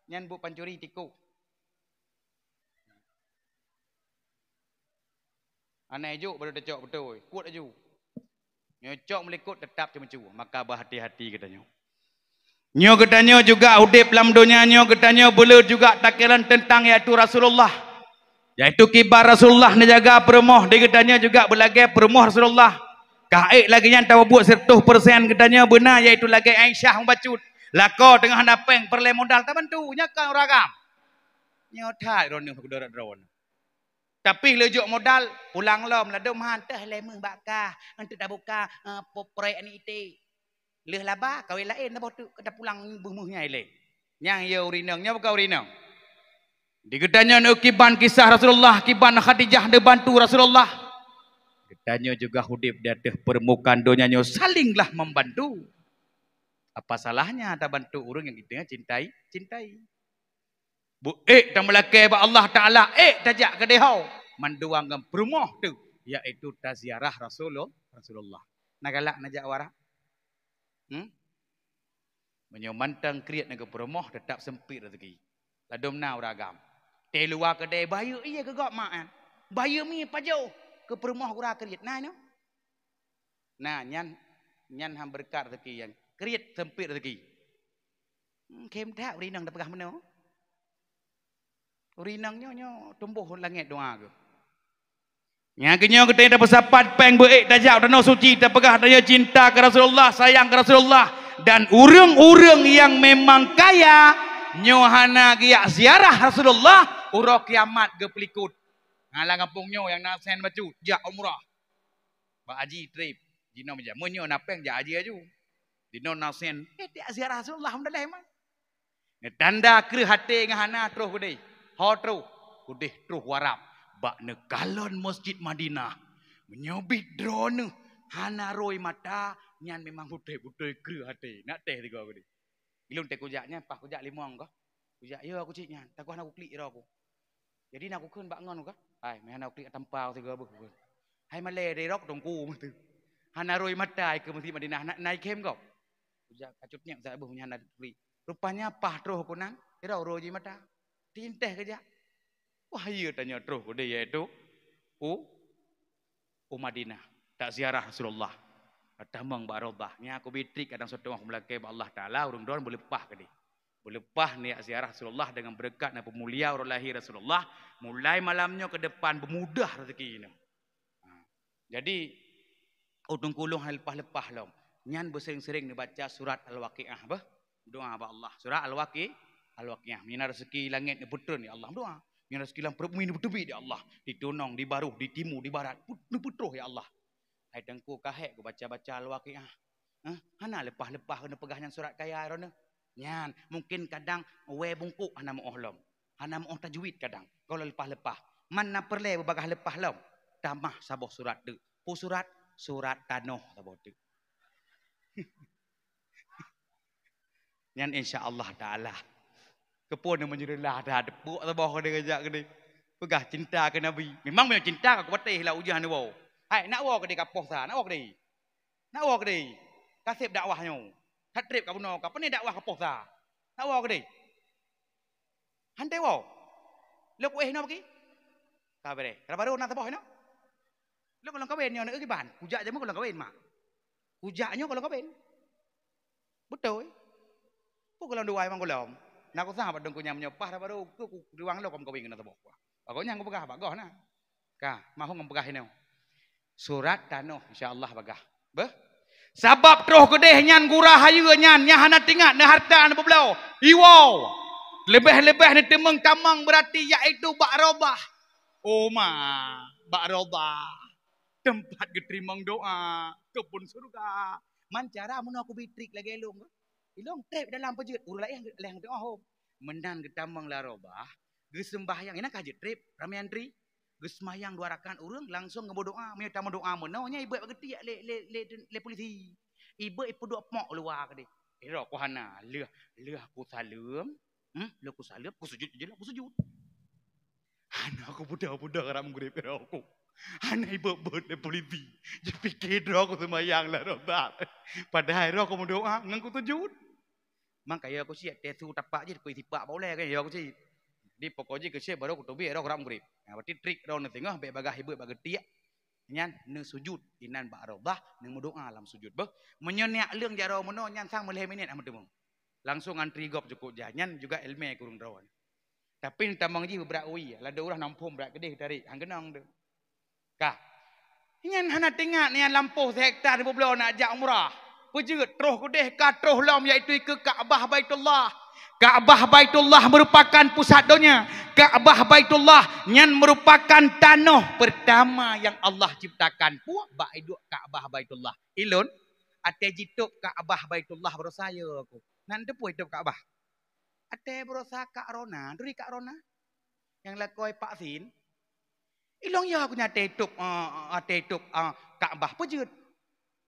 Nyan buet pancuri tikoh. Hana ijok baru tacok beutôi. Kuet laju. Nyoe cok meulikot teutap ceumeucue. Maka beuhati-hati geutanyoe. Nyoe geutanyoe juga udép lam donya nyoe geutanyoe beuleueh juga takalon teuntang yaitu Rasulullah. Yaitu kiban Rasulullah neujaga peurumoh di geutanyoe juga beulagèe peurumoh Rasulullah. Ka ék lagèe nyan tabuet siratoh persen geutanyoe beuna yaitu lagèe Aisyah meubacut. Lakoe teungoh hana péng peureulèe modal tabantu. Nyoe kan ureueng agam. Nyoe that droeneuh keudroe-droeneuh. Tapi lé jok modal, pulang lom ladom han teuh lé meuh bak kah, untuk tabuka, eh, po-, proyek ni iték. Lheueh laba, kawin laén saboh teuk, ka tapulang beuh meuh nyan ilée. Nyang yo ureueng inong, nyoe bukan ureueng inong. Di geutanyoe neu kiban kisah Rasulullah, kiban Khadijah neubantu Rasulullah. Geutanyoe juga udép di ateueh permukaan donya nyoe salinglah membantu. Apa salahnya tabantu ureueng nyang geutanyoe cintai, cintai? Beu ék tameulakée bak Allah Taala, ék tajak keudeh ho, mandua ngon peurumoh teuh, yaitu taziarah Rasulul-, Rasulullah. Na galak neujak u Arab? Hmm? Meunyoe mantong kriet ngon peurumoh, teutap seumpit rezeki. Ladom na ureueng agam. Teuh luwa keudeh bayeue ié keu gob mak nyan. Bayeue mi pajoh keu peurumoh gura kriet. Na nyoe? Na nyan, nyan han beureukat rezeki nyan. Kriet seumpit rezeki. Hmm, khém that ureueng inong tapeugah meunoe. Ureueng inong nyoe, nyoe tumboh langét doa geuh. Nyang keunyoe geutanyoe tapeusapat péng beu ék tajak u Tanoh Suci, tapeugah tanyoe cinta keu Rasulullah, sayang keu Rasulullah. Dan ureueng-ureueng nyang memang kaya, nyoe hana geujak ziarah Rasulullah, uroe kiamat geupeulikot. Ngon lam gampông nyoe nyang na sén bacut, jak umrah. Bak haji trép. Jinoe meujak, meunyoe na péng jak haji aju. Jinoe na sén, eh, jak ziarah Rasulullah, alhamdulillah, man. Tanda kreueh até ngon hana troh keudeh. Ho troh, keudeh troh u Arab. Bak neukalon Masjid Madinah. Meunyoe bit droeneuh hana rhoi mata, nyan memang beutôi-beutôi kreueh até. Nak teuh sigoe keudeh. Ilôn teuh kujak nyan, paih kujak limong kah. Kujak, "Yo, aku cit nyan, tagoh na kuklik droe ku." Jadi na kukheun bak ngon ku kah. "Hai, meuhana kuklik tampa sigoe beuh," kukheun. "Hai, malée deh rok tungku meuteue. Hana rhoi mata ikeu Masjid Madinah, na, na ikhém gob." Kujak kacut nyak zat beuh meuhana kuklik. Rupanya paih troh ku nan, ira rhoi jih mata. Tinteh kejak. Wah, iya tanyoe troh keudeh, yaitu u, u Madinah. Tak ziarah Rasulullah. Tamong bak Raudhah. Nyan aku bitrik kadang seuteungoh meulakée bak Allah Taala, ureueng droen beuleupah keudeh. Beuleupah neujak ziarah Rasulullah deungon beureukat na peumulia uroe lahé Rasulullah. Mulai malam nyoe keu depan beumudah rezeki nyoe. Ha. Jadi, ureueng tulông hana leupah-leupah lom. Nyan beuseuring-seuring neubaca surat Al-Waqiah, beuh. Doa bak Allah. Surat Al-Waqi-, Al-Waqiah. Meunyoe na rezeki langét neupeutreun, ya Allah, doa. Meunyoe na rezeki lam pruet bumi neupeuteubiet, ya Allah. Di tunong, di baroh, di timu, di barat, put-, neupeutroh, ya Allah. Hai Teungku, ka hék kubaca-baca Al-Waqiah. Hah? Hana leupah-leupah neupeugah nyan surat kaya droeneuh. Nyan, mungken kadang wée bungkôk hana meuoh lom. Hana meuoh tajwid kadang. Kalau leupah-leupah. Man na peureulée beubagaih leupah lom. Tamah saboh surat teuk. Peue surat? Surat tanoh saboh teuk. Nyan insya Allah Taala. Keupeue na meunyeureulah dah teupeuk saboh keudeh jak keudeh. Peugah cinta keu Nabi. Memang meunyoe cinta ka kupatéh lah ujah neuwoe. Hai, nak woe keudeh ka poh sa, nak woe keudeh. Nak woe keudeh. Ka seb dakwah nyoe. Ka trép ka bunoe, ka pane dakwah ka poh sa. Nak woe keudeh. Han teuwoe. Lôn kuéh inoe bagi. Ka beureh. Ka barô na saboh inoe. Lôn golom kawen nyoe, aneuk kiban. Kujak jameun golom kawen, mak. Kujak nyoe golom kawen. Beutôi. Peue golom dua memang golom. Na kusah bak dong kunyang meunyoe paih barô, ku, ku, riwang lôn golom kawen keunan saboh. Pokoknya nyang kupeugah bak goh na. Ka, mahom peugah inoe. Surat tanoh, insya Allah bagah. Beuh. Sabab troh keudeh nyan gura hayeue nyan, nyang hana teuingat, na hareuta, na peubloe. Iwoe. Leubeh-leubeh neuteumeung tamong, beurati yaitu bak Raudhah. Oma, bak Raudhah. Teumpat geuteurimong doa, keubon syeuruga. Man cara meunoe kubitrik lagée lôn. Ilôn trép dalam peujeuet, ureueng laén lheueh geuteu'oh hom. Meunan geutamong lam Raudhah, geuseumbahyang, inan ka jeuet trép, ramé antri. Geuseumayang dua rakaat ureueng langsong geumeudoa. Meunyoe tameudoa meunoe, nyan ibeuet bak geutiek lé, lé, lé, lé pulisi. Ibeuet ipeuduek pok luwa keudeh. Ira ku hana, lheueh, lheueh ku saleuem, hmm, lheueh ku saleuem, ku sujut, jeuet ku sujut. Hana ku peudong-peudong rab meugreb ira ku. Hana ibeuet-beuet lé pulisi. Jipike droe ku seumayang lam Raudhah. Padahai droe ku meudoa ngon ku sujut. Mangka ya ku siat tesu tapak jih ku sipak bak ulée kan ya ku siat. Di pokok jih keusiet baru ku teubiet droe ku rab meugreb. Nah, berarti trik droe neuteungoh bék bagah ibeuet bak geutiek. Nyan neusujut inan bak Raudhah, neumeudoa lam sujut beuh. Meunyoe niat leueng jaroe meunoe nyan sang meulhée minét hana meuteumé. Langsong antri gob jukuk jah. Nyan juga ileumé kureueng droe. Tapi neutamong jih beubrat wie, ladôm ureueng na muphom brat keudeh tarek, han keunong tu. Ka. Nyan hana teuingat nyan lampôh sihekta neubloe nak jak umrah. Peujeuet troh keudeh ka troh lom, yaitu ikeue Ka'bah Baitullah. Ka'bah Baitullah merupakan pusat donya. Ka'bah Baitullah nyan merupakan tanoh pertama nyang Allah ciptakan. Puak bak iduek Ka'bah Baitullah. Ilôn, até jitôp Ka'bah Baitullah barosa yo aku. Nan teupeu itôp Ka'bah. Até barosa Kak Rona, turi Kak Rona. Nyang lakôi vaksin. Ilôn yo aku nyan até itôp, eh, até itôp, eh, Ka'bah peujeuet.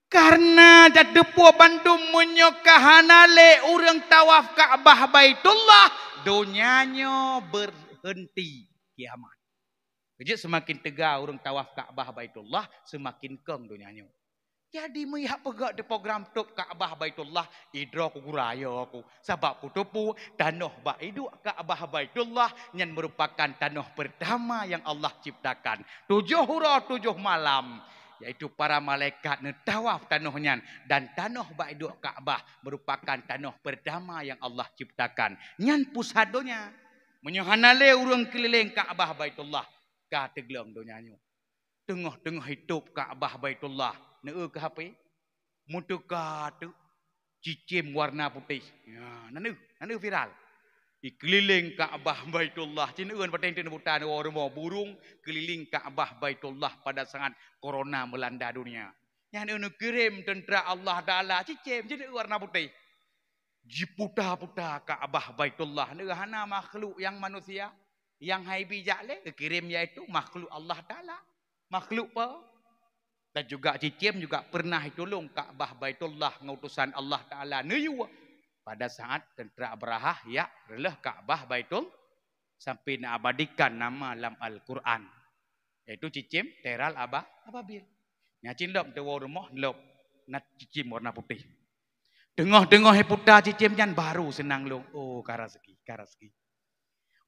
Karena tateupeue bandum meunyoe ka hana lé ureuëng tawaf Ka'bah Baitullah, donya nyoe berhenti kiamat. Jeuet seumaken teuga ureuëng tawaf Ka'bah Baitullah, seumaken kong donya nyoe. Jadi meujak peugah di program tôp Ka'bah Baitullah, idroe ku gura yo aku. Sabab kuteupeue tanoh bak iduek Ka'bah Baitullah nyan merupakan tanoh pertama nyang Allah ciptakan. Tujoh uroe tujoh malam, yaitu para malaikat neutawaf tanoh nyan, dan tanoh bak iduek Ka'bah merupakan tanoh pertama nyang Allah ciptakan. Nyan pusat donya. Meunyoe hana lé ureuëng keulileng Ka'bah Baitullah, ka teugleng donya nyoe. Teungoh-teungoh itôp Ka'bah Baitullah, neu keu H P, meuteuka teuk cicém warna putéh. Ya, na neu, na neu viral. Di keulileng Ka'bah Baitullah, ci neu patéh teuh buta neu rumoh burung keulileng Ka'bah Baitullah pada saat corona melanda dunia. Nyan neu kirém teuntara Allah Taala cicém, ci neu warna putéh. Jiputa-puta Ka'bah Baitullah, neu hana makhluk nyang manusia, nyang hai bijak lé, geukirém yaitu makhluk Allah Taala. Makhluk peue? Dan juga cicém juga pernah itulông Ka'bah Baitullah ngon utusan Allah Taala neuyue pada saat teuntara Abrahah jak reuloh Ka'bah Baitul, sampai neuabadikan nama lam Al-Quran, yaitu cicém teral aba-, ababil. Nyan cit lom teuwoe rumoh lom na cicém warna putéh. Teungoh-teungoh iputa cicém nyan baru seunang lôn. Oh, ka raseuki, ka raseuki.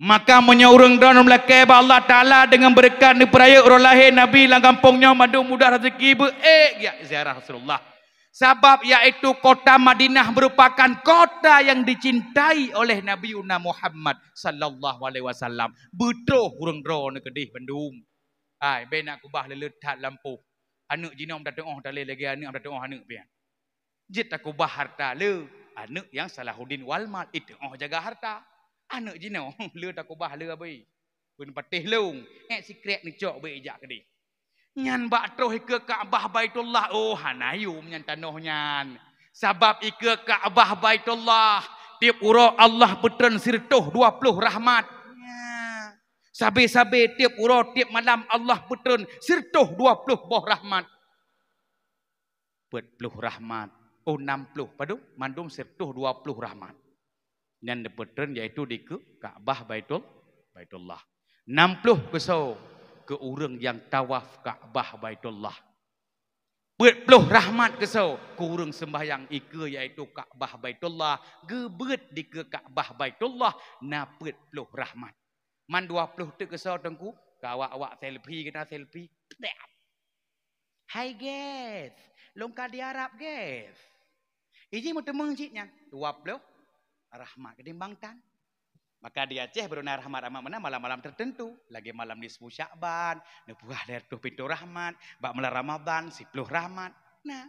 Maka meunyoe ureuëng droeneuh meulakée bak Allah Taala deungon beureukat neupeurayeuk uroe lahé Nabi lam gampông nyoe mandum mudah raseuki, beu ék jak ziarah Rasulullah. Sabab yaitu kota Madinah merupakan kota yang dicintai oleh Nabiuna Muhammad sallallahu alaihi wasallam. Beutroh ureuëng droeneuh keudeh bandum. Hai, bèk na kubah leuleut that lampôh. Aneuëk jinoe meutateuoh talé lagée aneuëk meutateuoh aneuëk pian. Jeuet takubah harta le aneuëk nyang Salahuddin Walmart, iteuoh jaga harta. Aneuëk jinoe le takubah le abéh. Pun patéh lông, ék sikrek neucok beu ijak keudeh. Nyan bak troh ikeue Ka'bah Baitullah, oh hana yum nyan tanoh nyan. Sabab ikeue Ka'bah Baitullah, tieb uroe Allah peutreun sireutôh dua ploh rahmat. Nya. Sabe-sabe tieb uroe tieb malam Allah peutreun sireutôh dua ploh boh rahmat. Peuet ploh rahmat. Oh, nam ploh. Padum? Mandum sireutôh dua ploh rahmat. Nyan neupeutreun yaitu dikeue Ka'bah Baitul-, Baitullah. Nam ploh keusoe keu ureuëng nyang tawaf Ka'bah Baitullah. Peuet ploh rahmat keusoe keu ureuëng seumbahyang ikeue yaitu Ka'bah Baitullah, geubeuet dikeue Ka'bah Baitullah na peuet ploh rahmat. Man dua ploh teuk keusoe teungku, ka awak-awak selfie keunan selfie. Hai guys, lôn ka di Arab guys. Iji meuteumeung cit nyan, dua ploh rahmat keudimbang tan. Maka di Aceh beuruna rahmat-rahmat meunan malam-malam tertentu, lagée malam nisfu Syakban, neupeugah lhée reutôh pintoe rahmat, bak malam Ramadan siploh rahmat. Nah,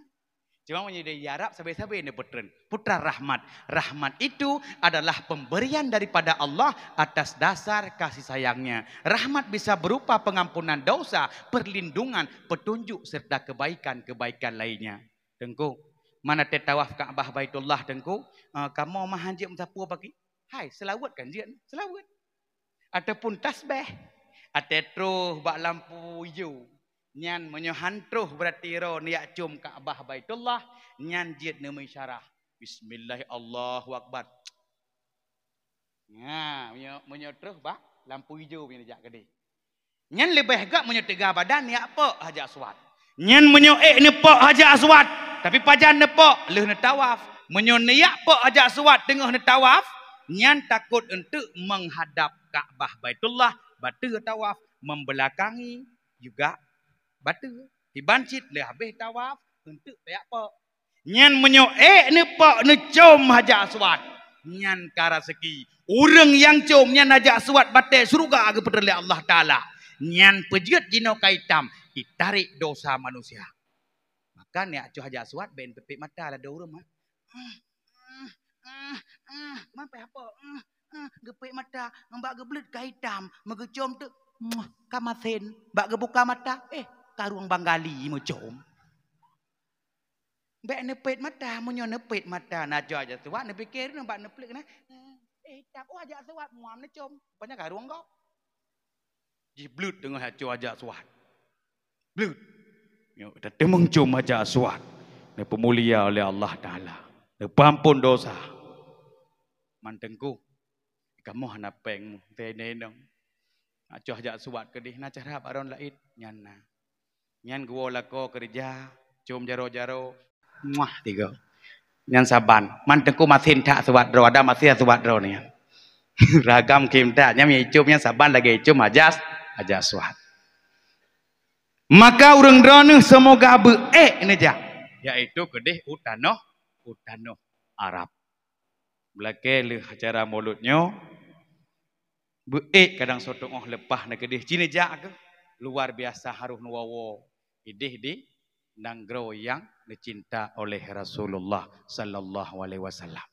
cuma meunyoe di Arab sabe-sabe neupeutreun putra rahmat. Rahmat itu adalah pemberian daripada Allah atas dasar kasih sayangnya. Rahmat bisa berupa pengampunan dosa, perlindungan, petunjuk serta kebaikan-kebaikan lainnya. Teungku, mana teuh tawaf Ka'bah Baitullah teungku, eh, kamoe mah hanjeuet meusapeue paki? Hai, seulaweuet kan jeuet, seulaweuet. Ataupun tasbeh. Até troh bak lampu ijo. Nyan meunyoe han troh berarti ro neujak com Ka'bah Baitullah, nyan jeuet neumeuisyarah. Bismillah, Allahu Akbar. Nah, meunyoe, meunyoe troh bak lampu ijo meunyoe neujak keudeh. Nyan leubeh gét meunyoe teuga badan neujak pok Hajar Aswad. Nyan meunyoe ék neupok Hajar Aswad, tapi pajan neupok lheueh neutawaf. Meunyoe neujak pok Hajar Aswad teungoh neutawaf, nyan takot eunteuk menghadap Ka'bah Baitullah, bateue tawaf, membelakangi juga bateue. Kiban cit lheueh habéh tawaf, eunteuk tajak pok. Nyan meunyoe ék neupok neucom Hajar Aswad, nyan ka raseuki. Ureuëng nyang com nyan Hajar Aswad batée syeuruga geupeutreun lé Allah Taala. Nyan peujeuet jinoe ka itam, itarek dosa manusia. Maka neujak com Hajar Aswad bèk neupeuet mata ladôm ureuëng, ha. Ah, ah, ah, ah, man payah pok. ngon bak geubleut ka itam, meugeucom teuk, muah, ka masen, bak geubuka mata, eh, ka rueng Banggali meucom. Bèk neupet mata, meunyoe neupet mata, na cok Hajar Aswad, neupike nyoe bak neupleuk na, eh, itam, oh, Hajar Aswad, muam neucom, rupanya ka rueng gob. Jih bleut deungon Hajar Aswad. Bleut. Nyoe tateumeung com Hajar Aswad. Neupeumulia oleh Allah Taala. Neupeuampon dosa. Man Teungku, kamoe hana péng mu, teuinong. Acoh Hajar Aswad keudeh na cara bak droe laén nyan na. Nyan geuwoe lakoe keureuja, com jaroe-jaroe, muah tiga. Nyan saban. Man Teungku masen that Aswad droe, ada masen Aswad droe nyan. Ragam khém that, nyan icom nyan saban lagèe icom Hajar, Hajar Aswad. Maka ureueng droeneuh seumoga beuék neujak, yaitu keudeh u tanoh, u tanoh Arab. Beulakèe lheueh acara Maulud nyoe, beuék kadang soe teungoh leupah na keudeh ci neujak keuh, luar biasa harôh neuwoe-woe ideh di nanggroe nyang neucinta oleh Rasulullah sallallahu alaihi wasallam.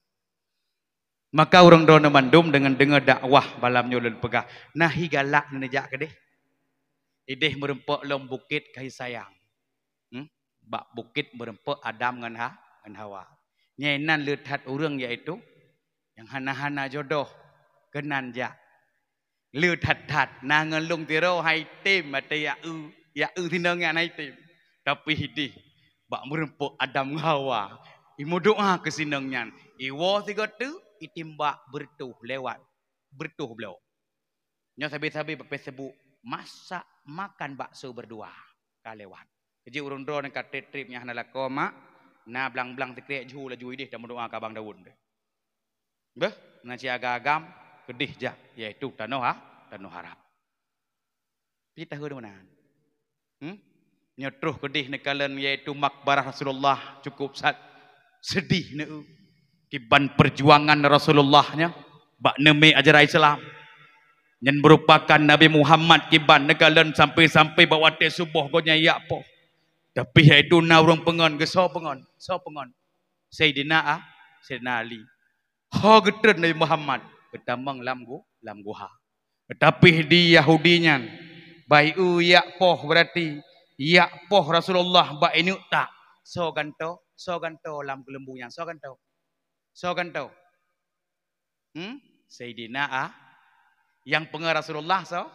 Maka ureueng droeneuh mandum deungon deungoe dakwah malam nyoe lôn peugah, na hi galak neujak keudeh. Ideh meureumpok lom bukét kasih sayang. Hmm? Bak bukét meureumpok Adam ngon Ha-, ngon Hawa. Nyan inan le that ureueng yaitu nyang hana-hana jodoh keunan jak. Le that-that na ngon lôn sidroe hai tem ateueh ya'eu, ya'eu sinong nyan hai tem. Tapi ideh bak meureumpok Adam ngon Hawa, imeudoa keu sinong nyan, iwoe sigoe teuk, itimbak beureutoh lewat, beureutoh bloe. Nyoe sabe-sabe bak Facebook, masak makan bakso berdua. Ka lewat. Keujeuet ureueng droeneuh ka trép-trép nyang hana lakoe mak, na blang-blang sikrek jhu laju ideh tameudoa keu Abang Daud. Beuh, na ci agam-agam keudeh jak, yaitu tanoh ha-, tanoh Arab. Pi tahu di mana? Hmm? Nyoe troh keudeh neukalon yaitu makbarah Rasulullah cukup sat sedih neu kiban perjuangan Rasulullah nyoe bak neumé ajaran Islam. Nyan merupakan Nabi Muhammad kiban neukalon sampai-sampai bak watèe suboh gobnyan jak poh. Tapi yaitu na ureueng peungon, geusoe peungon, soe peungon? Saidina A-, Saidina Ali. Ho geutreun Nabi Muhammad geutamong lam gu-, lam guha. Teutapi di Yahudi nyan, bak ieu jak poh, berarti jak poh Rasulullah bak ineuk tak. Soe gantoe, soe gantoe lam keuleumbu nyan, soe gantoe. Soe gantoe. Hmm? Saidina A-, nyang peungon Rasulullah soe?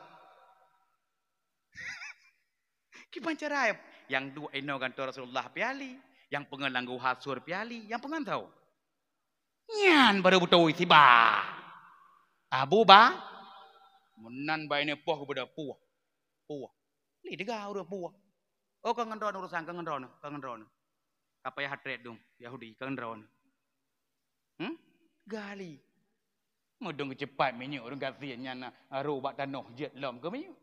Kiban cara nyang duek inoe gantoe Rasulullah pih Ali, nyang peungon lam guha sur pih Ali, nyang peungon soe? Nyan baru beutôi siba. Abu Ba, meunan bak ineuk poh geubeudôh puih. Puih. Li teuga ureueng puih. Oh, ka ngon droeneuh urusan, ka ngon droeneuh, ka ngon droeneuh. Ka payah trép dum, Yahudi, ka ngon droeneuh. Hmm? Gali. Meudong keucepat minyeuk ureueng gasien nyan na aro bak tanoh jeuet lom keu minyeuk.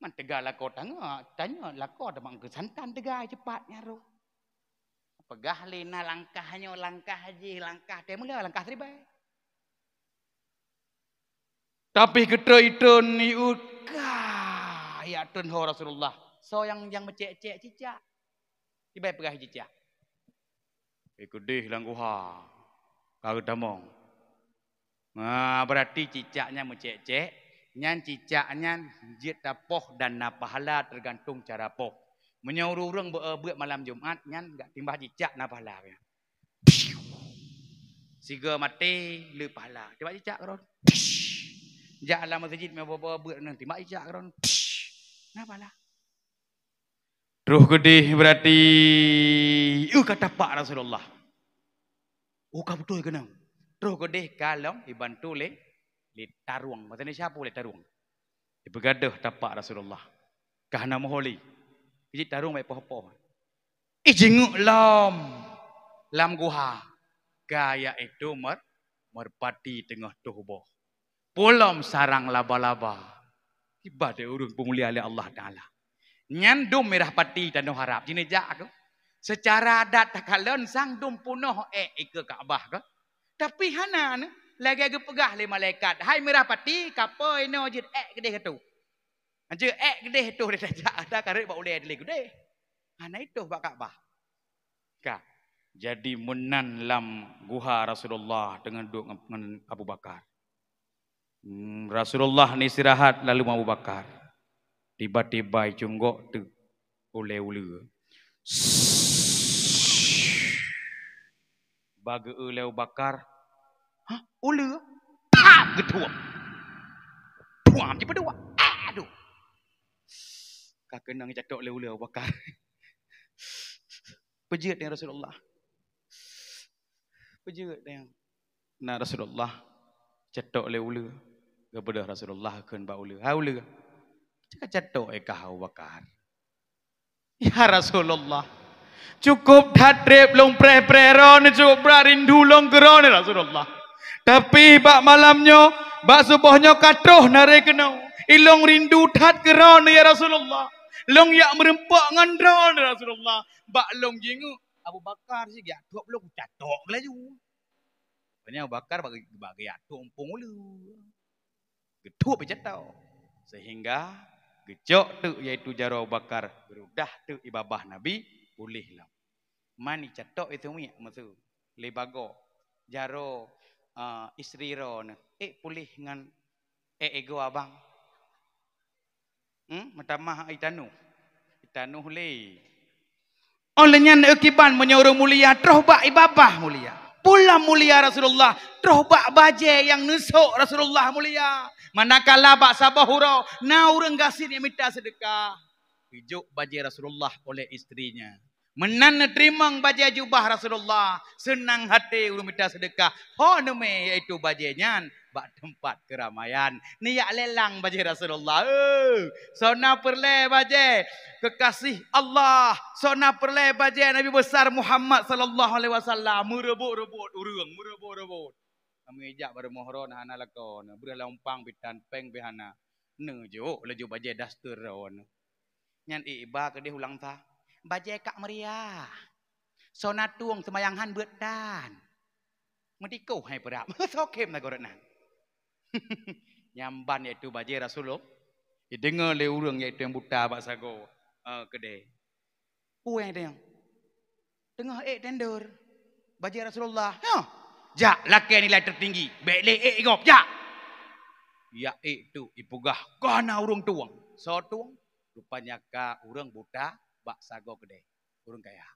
Man teuga lakoe tanyoe, tanyoe lakoe teuma keu santan teuga cepat nyan aro. Peugah lé na langkah nyoe, langkah jih, langkah teumeuleuh, langkah siribèe. Tapi keutrön-trön iut ka jak trön ho Rasulullah. Soe nyang, nyang meucék-cék cicak? Kiban peugah cicak. Ikeudeh lam guha ka geutamong. Nah, berarti cicak nyan meucék-cék, nyan cicak nyan jeuet tapoh dan na pahala tergantung cara poh. Meunyoe ureueng beu-, beuet malam Jumat nyan jak timbah cicak na pahala. Sigoe maté le pahala. Timbak cicak keudroe. Jak lam meuseujid meu beuet nyan timbak cicak keudroe. Na pahala. Troh keudeh berarti, uh, ka tapak Rasulullah. Oh, ka beutôi keunan. Troh keudeh ka lom dibantu lé, lé tarueng. Masa ni siapa lé tarueng? Dipeugadôh tapak Rasulullah. Ka hana meuhôi lé. Jih tarueng bak poh-poh. Ih, jingeuk lom lam guha. Ka yaitu mer-, meurpati teungoh tuboh. Pulom sarang laba-laba. Kiban deh ureueng peumulia lé Allah Taala. Nyan dum mirah pati tanoh Arab. Jineujak aku. Seucara adat takalon sang dum punoh ék ikeue Ka'bah keuh. Tapi hana nyoe. Lagèe geupeugah lé malaikat, "Hai mirah pati, kapo inoe jeuet ék keudeh keu tu." Jeuet ék keudeh tu, tajak ada kareuet bak ulèe dilèe keudeh. Hana itoh bak Ka'bah. Ka. Jadi meunan lam guha Rasulullah teungoh duek ngon, ngon Abu Bakar. Hmm, Rasulullah ni istirahat, lalu Abu Bakar. Tiba-tiba icunggok teuk ulée uleue. Bak geu-eu lé Abu Bakar, "Hah, uleue?" Pam! Geuthuam. Thuam jipeudua. Aduh. Ka keunong catok lé uleue Abu Bakar. Peujeuet nyan Rasulullah. Peujeuet nyan. Na Rasulullah catok lé uleue. Geubeudôh Rasulullah kheun bak uleue, "Hai uleue, ka catok éh kah Abu Bakar?" "Ya Rasulullah, cukup that treb lôn preh-preh droeneuh, cukup brat rindu lôn keu droeneuh, Rasulullah. Tapi bak malam nyoe, bak suboh nyoe ka troh naré keunoe. Ilôn rindu that keu droeneuh, ya Rasulullah. Lôn jak meureumpok ngon droeneuh, Rasulullah. Bak lôn jingeuk, Abu Bakar si geujak thôb lôn, kucatok laju." Rupanya Abu Bakar bak, bak geujak thôb muphom uleue. Geuthup icatok. Sehingga geucok teuk, yaitu jaroe Abu Bakar, geurudah teuk i babah Nabi, puléh lom. Man icatok itu miek meuseu lé bagoe jaroe, a, istri droeneuh. Ék puléh ngon ék igoe abang. Hmm, meutamah itanuh. Itanuh lé. Óh lheueh nyan, kiban meunyoe ureuëng mulia troh bak i babah mulia. Peue lom mulia Rasulullah, troh bak bajée nyang neusok Rasulullah mulia. Manakala bak saboh uroe na ureuëng gasien nyang mita seudeukah, geujok bajée Rasulullah oleh istrinya. Meunan neuteurimong bajée jubah Rasulullah, seunang haté ureuëng mita seudeukah. Ho neumé, yaitu bajée nyan bak teumpat keuramaian. Neujak lelang bajée Rasulullah. Eh, soe na peureulée bajée keukaséh Allah, soe na peureulée bajée Nabi Besar Muhammad sallallahu alaihi wasallam. Meureubot-reubot ureuëng, meureubot-reubot. Kami jak bak rumoh droeneuh hana lakoe, breueh lam umpang pih tan, péng pih hana. Neujok laju bajée daster droeneuh. Nyan ié iba keudeh u Langsa. Bajée kak meuria. Soe na tueng seumayang han beuet tan. Meudikoh hai peurab. Soe khem na goret nan. Nyan ban yaitu bajée Rasulullah. Ideungoe lé ureuëng yaitu nyang buta bak sagoe, eh, keudeh. Peue nyang teungoh ék tender. Bajée Rasulullah. Nyoe. Jak lakée nilai tertinggi. Bék lé ék gob, jak. Ya ék tu ipeugah ka na ureuëng tueng. Soe tueng? Rupanya ka ureuëng buta bak sagoe keudeh, ureuëng kaya.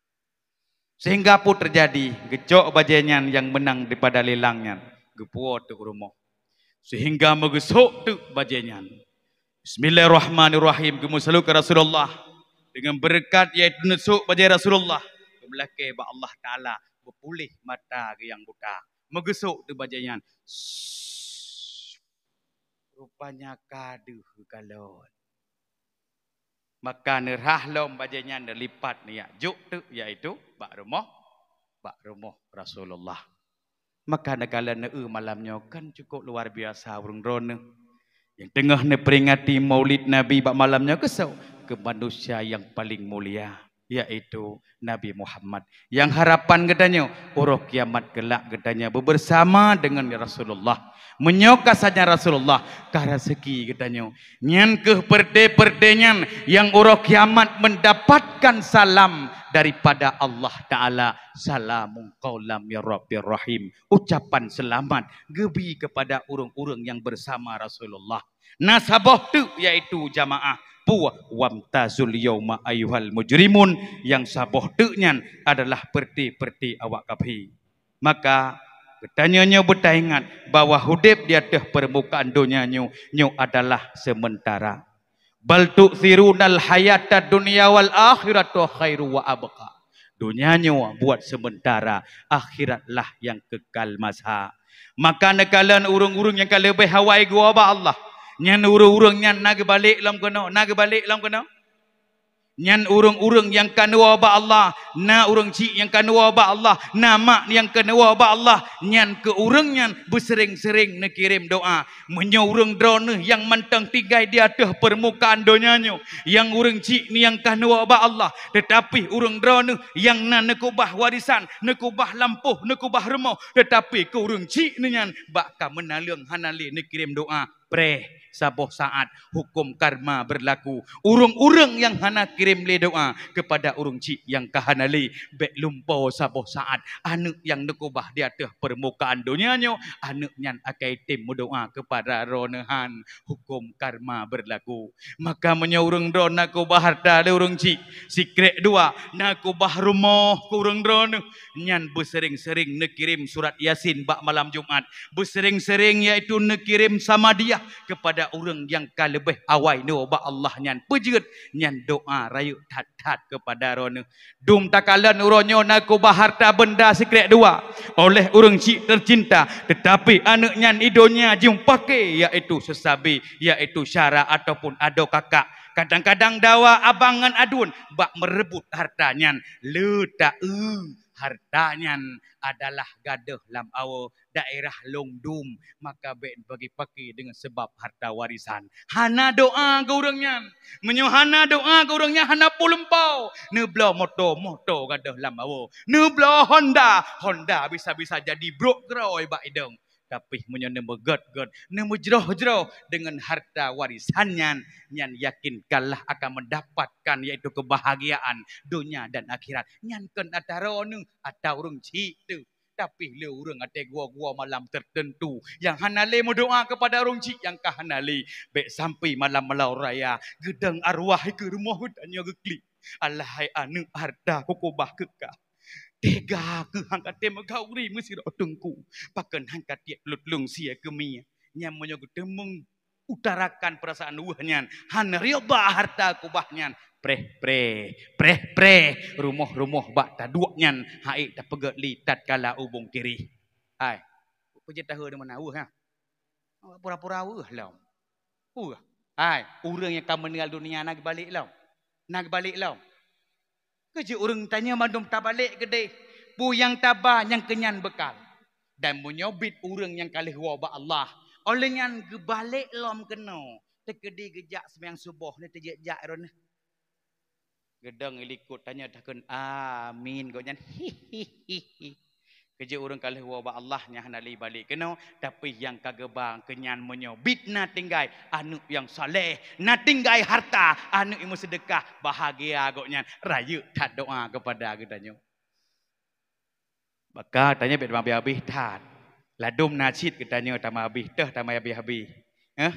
Sehingga peue teujadi? Geucok bajée nyan nyang meunang daripada lelang nyan, geupuwoe teuk u rumoh. Sehingga meugeusok teuk bajée nyan. Bismillahirrahmanirrahim. Geumeusalot keu Rasulullah. Deungon beureukat yaitu neusok bajée Rasulullah, geumeulakée bak Allah Taala, beupuléh mata geuh nyang buta. Meugeusok teuk bajée nyan. Rupanya ka deuh geukalon. Maka neurhah lom bajée nyan, neulipat neujak jok teuk, yaitu bak rumoh, bak rumoh Rasulullah. Maka neukalon neu-eu malam nyoe kan cukup luar biasa ureuëng droeneuh nyang teungoh neupeuringati Maulid Nabi bak malam nyoe keu soe? Keu manusia nyang paleng mulia, yaitu Nabi Muhammad. Nyang harapan geutanyoe, uroe kiamat keulak geutanyoe beubeusama deungon Rasulullah. Meunyoe ka sajan Rasulullah, ka raseuki geutanyoe. Nyan kheueh peureuté-peureuté nyan nyang uroe kiamat meundapatkan salam daripada Allah Taala, "Salamun qaulam mir rabbir rahim." Ucapan seulamat geubi keupada ureuëng-ureuëng nyang beusama Rasulullah. Na saboh teuk, yaitu jamaah, peue? "Wamtazul yauma ayyuhal mujrimun." Nyang saboh teuk nyan adalah peureuté-peureuté awak kafé. Maka, geutanyoe nyoe beutaingat bahwa udeb di ateueh peurmukaan donya nyoe, nyoe adalah seumeuntara. "Bal tu'tsirunal hayatad dunya wal akhiratu khairu wa abqa." Donya nyoe buet seumeuntara, akhirat lah nyang keukal masa. Maka neukalon ureuëng-ureuëng nyang ka leubeh awai geuwoe bak Allah, nyan ureuëng-ureuëng nyan na geubalek lom keunoe, na geubalek lom keunoe. Nyan ureuëng-ureuëng nyang ka neuwoe bak Allah, na ureuëng chik nyang ka neuwoe bak Allah, na mak nyang ka neuwoe bak Allah, nyan keu ureuëng nyan beuseuréng-seuréng neukirém doá. Meunyoe ureuëng droeneuh nyang mantong tinggai di ateueh peurmukaan donya nyoe, nyang ureuëng chik nyang ka neuwoe bak Allah, teutapi ureuëng droeneuh nyang na neukeubah warisan, neukeubah lampôh, neukeubah rumoh, teutapi keu ureuëng chik nyan bak ka meunaleueng hana lé neukirém doá, Preh, saboh saat hukum karma berlaku. Ureuëng-ureuëng nyang hana kirém lé doa kepada ureuëng chik nyang ka hana lé, bék lumpo saboh saat. Aneuëk nyang neukeubah di ateueh peurmukaan donya nyoe, aneuëk nyan akai tem meudoa kepada droeneuh han. Hukum karma berlaku. Maka meunyoe ureuëng droe na keubah hareuta lé ureuëng chik, sikrek dua, na keubah rumoh keu ureuëng droeneuh, nyan beuseuring-seuring neukirém surat Yasin bak malam Jumat, beuseuring-seuring yaitu neukirém samadiyah kepada ureuëng nyang ka leubeh awai neuwoe bak Allah nyan. Peue jeuet? Nyan doa rayeuk that-that kepada droeneuh. Dum takalon uroe nyoe na keubah hareuta beunda sikrek dua oleh ureuëng chik teucinta, teutapi aneuëk nyan i donya jimupaké, yaitu seusabe, yaitu syara ataupun adoe kakak. Kadang-kadang dawa abang ngon aduen bak meureubot hareuta nyan. Le taeu, hareuta nyan adalah gadôh lam awoe daerah Longdum, maka bék bagi-bagi deungon sabab hareuta warisan. Hana doa keu ureuëng nyan. Meunyoe hana doa keu ureuëng nyan, hana peue lumpo. Neubloe moto, moto gadôh lam awoe. Neubloe Honda, Honda bisa-bisa jadi brok keurôi bak idong. Tapi meunyoe neumeugét-gét, neumeujroh-jroh deungon hareuta warisan nyan, nyan yakin kalah akan mendapatkan yaitu keubahgiaan donya dan akhirat. Nyan kon atra droeneuh, atra ureuëng chik teuh. Tapi le ureuëng até goe-goe malam teuteuntu nyang hana lé meudoa kepada ureuëng chik nyang ka hana lé, bék sampai malam malau raya geudong arwah i keu rumoh geutanyoe geuklik. Alahai aneuëk, hareuta kukeubah keu kah. Tega keuh han katé meugauri meusidroe teungku, pakon han katiek lôt lông sie keu mie. Nyan meunyoe geuteumeung utarakan peurasaan weueh nyan, han rioba hareuta keubah nyan, preh-preh, preh-preh, rumoh-rumoh bak taduek nyan, hai tapeugét li tatkala ubong kirih. Hai, peue jeuet tahe deungon weueh, ha? Pura-pura weueh lom. Weueh. Hai, ureuëng nyang ka meuninggal dunia na geubalek lom. Na geubalek lom. Keuh jeuet ureuëng tanyoe mandum tabalek keudeh, peue nyang taba nyang keu nyan beukal. Dan meunyoe biet ureuëng nyang ka lheueh woe bak Allah, óh lheueh nyan geubalek lom keunoe, teukeudi geujak seumayang suboh lé teujak-jak droeneuh. Geudong i likot tanyoe takheun amin gobnyan. Keuh jeuet ureuëng ka lheueh woe bak Allah nyang hana lé balek keunoe, tapi nyang ka geuba keu nyan meunyoe biet na tinggai aneuëk nyang saleh, na tinggai hareuta aneuëk nyang meuseudeukah, bahagia gobnyan, rayeuk that doa keupada geutanyoe. Maka tanyoe bék tameuhabéh-habéh that. Ladôm na cit geutanyoe tameuhabéh teuh tameuhabéh-habéh. Eh?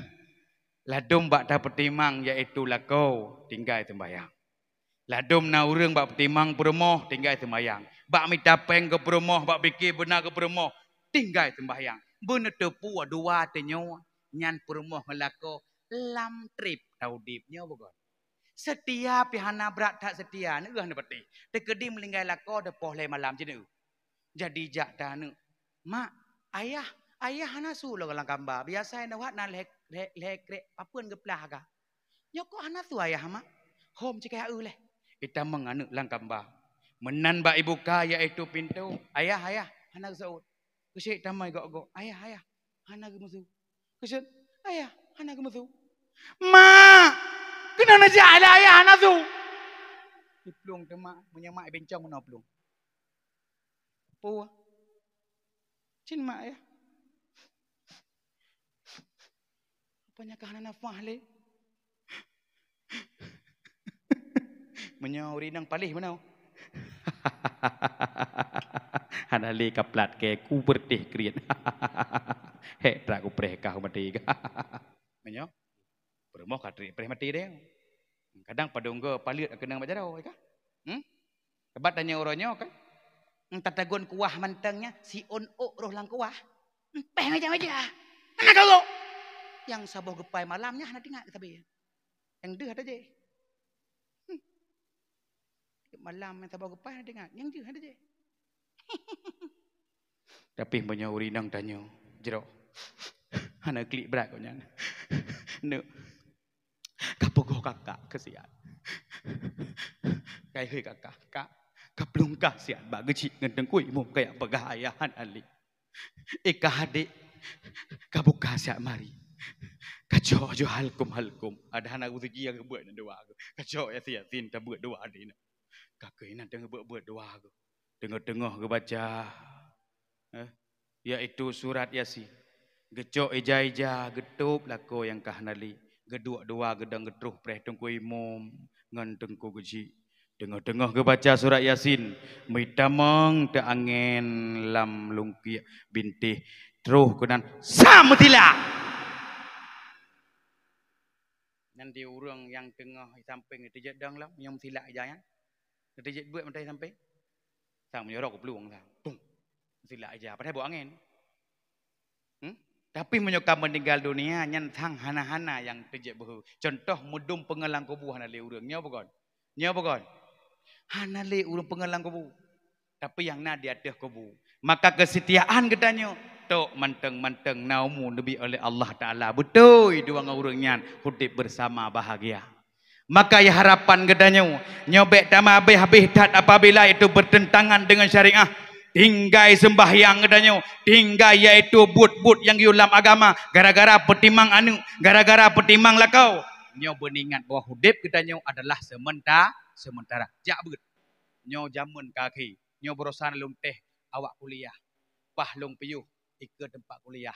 Ladôm bak tapeutimang yaitu lakoe tinggai seumbahyang. Ladôm na ureuëng bak peutimang peurumoh tinggai seumbahyang. Bak mita péng keu peurumoh, bak pike beuna keu peurumoh tinggai seumbahyang. Beuneuteupeu dua teunyoe nyan peurumoh ngon lakoe lam treb taudeb nyoe beugöt. Seutia pih hana brat that seutia, neueh neupatéh. Teukeudi meulinggai lakoe teupoh lhée malam cit neueh. Jadi jak ta aneuk, "Mak, ayah, ayah hana su lôn lam kamba. Biasa nyoe wat na lhée, lhée, lhée krek papeuen geuplah ka. Nyoe kok hana su ayah, Mak?" "Hom cikée eu lhée." Itamong aneuk lam kamba. Meunan bak ibuka yaitu pintoe, "Ayah, ayah, hana geuseuôt." Keusyek tamai gok-gok, "Ayah, ayah, hana geumeusu." Keusyek, "Ayah, hana geumeusu." "Mak, keunoe neujak lé ayah hana su." Iplueng teuma, meunyoe mak ibincong meunoe plueng. Peue? Cin mak ayah. Rupanya ka hana nafah lé. Meunyoe ureueng inong paléh meunoe. Hana lé kaplat kée ku beureutéh kriet. Hék, trak kupreh kah maté kah. Meunyoe peurumoh ka treb preh maté deh. Kadang padum goe paleuet keunong bak jaroe kah? Hmm? Sabab tanyoe uroe nyoe kan. Entah tagun kuah mantong nyan, si ôn ôk roh lam kuah. Empeh meja-meja. Hana kagok. Nyang saboh geupai malam nyan hana teuingat sabe. Nyang deuh ata jih. Hmm. Tiep malam nyang saboh geupai hana teuingat. Nyang deuh ata jih. Tapi meunyoe ureueng inong tanyoe jroh, hana klik brat gobnyan. Neuk. Ka peugoh kakak keu siat. Kai hei kakak, kak, ka plueng kah siat bak geuchik ngon teungku imum kaya peugah ayah hana lé. Eh, kah adék, ka buka siat mari. Ka cok ju halkum-halkum. Ada hana geutuji nyang geubeuet nyan dua. Ka cok Yasin tabeuet dua di na. Ka keuh inan teungoh beuet-beuet dua. Teungoh-teungoh geubaca, eh, yaitu surat Yasin. Geucok ija-ija, geutôb lakoe nyang ka hana lé. Geuduek dua geudong geutroh preh Teungku Imum ngon Teungku Geuchik. Teungoh-teungoh geubaca surat Yasin, meutamong teuangén lam lungkiek bintéh. Troh keunan, sam meutilak! Nyan di ureuëng nyang teungoh sampéng teujet dong lom, nyang meutilak ija nyan. Teujet buet meutai sampéng. Sang meunyoe rok geuplueng sang. Tung. Meutilak ija, padahai bôh angén. Hmm? Tapi meunyoe ka meuninggal dunia, nyan sang hana-hana nyang teujet beuhe. Contoh, meudum peungeut lam kubu hana lé ureuëng. Nyoe bukon? Nyoe bukon? Hana lé ureuëng peungeut lam kubu. Tapi nyang na di ateueh kubu. Maka keusitiaan geutanyoe tok mantong-mantong na umu neubi oleh Allah Taala. Beutôi dua ngon ureuëng nyan udeb beusama bahagia. Maka ya harapan geutanyoe, nyoe bék tameuhabéh-habéh that apabila itu bertentangan dengan syariah. Tinggai seumbahyang geutanyoe, tinggai yaitu buet-buet nyang geuyue lam agama, gara-gara peutimang aneuëk, gara-gara peutimang lakoe. Nyoe beuningat bahwa udeb geutanyoe adalah seumenta-, seumeuntara. Jak beuet. Nyoe jameun ka akhé, nyoe barosan lôn teh awak kuliah. Paih lôn piôh ikeue teumpat kuliah.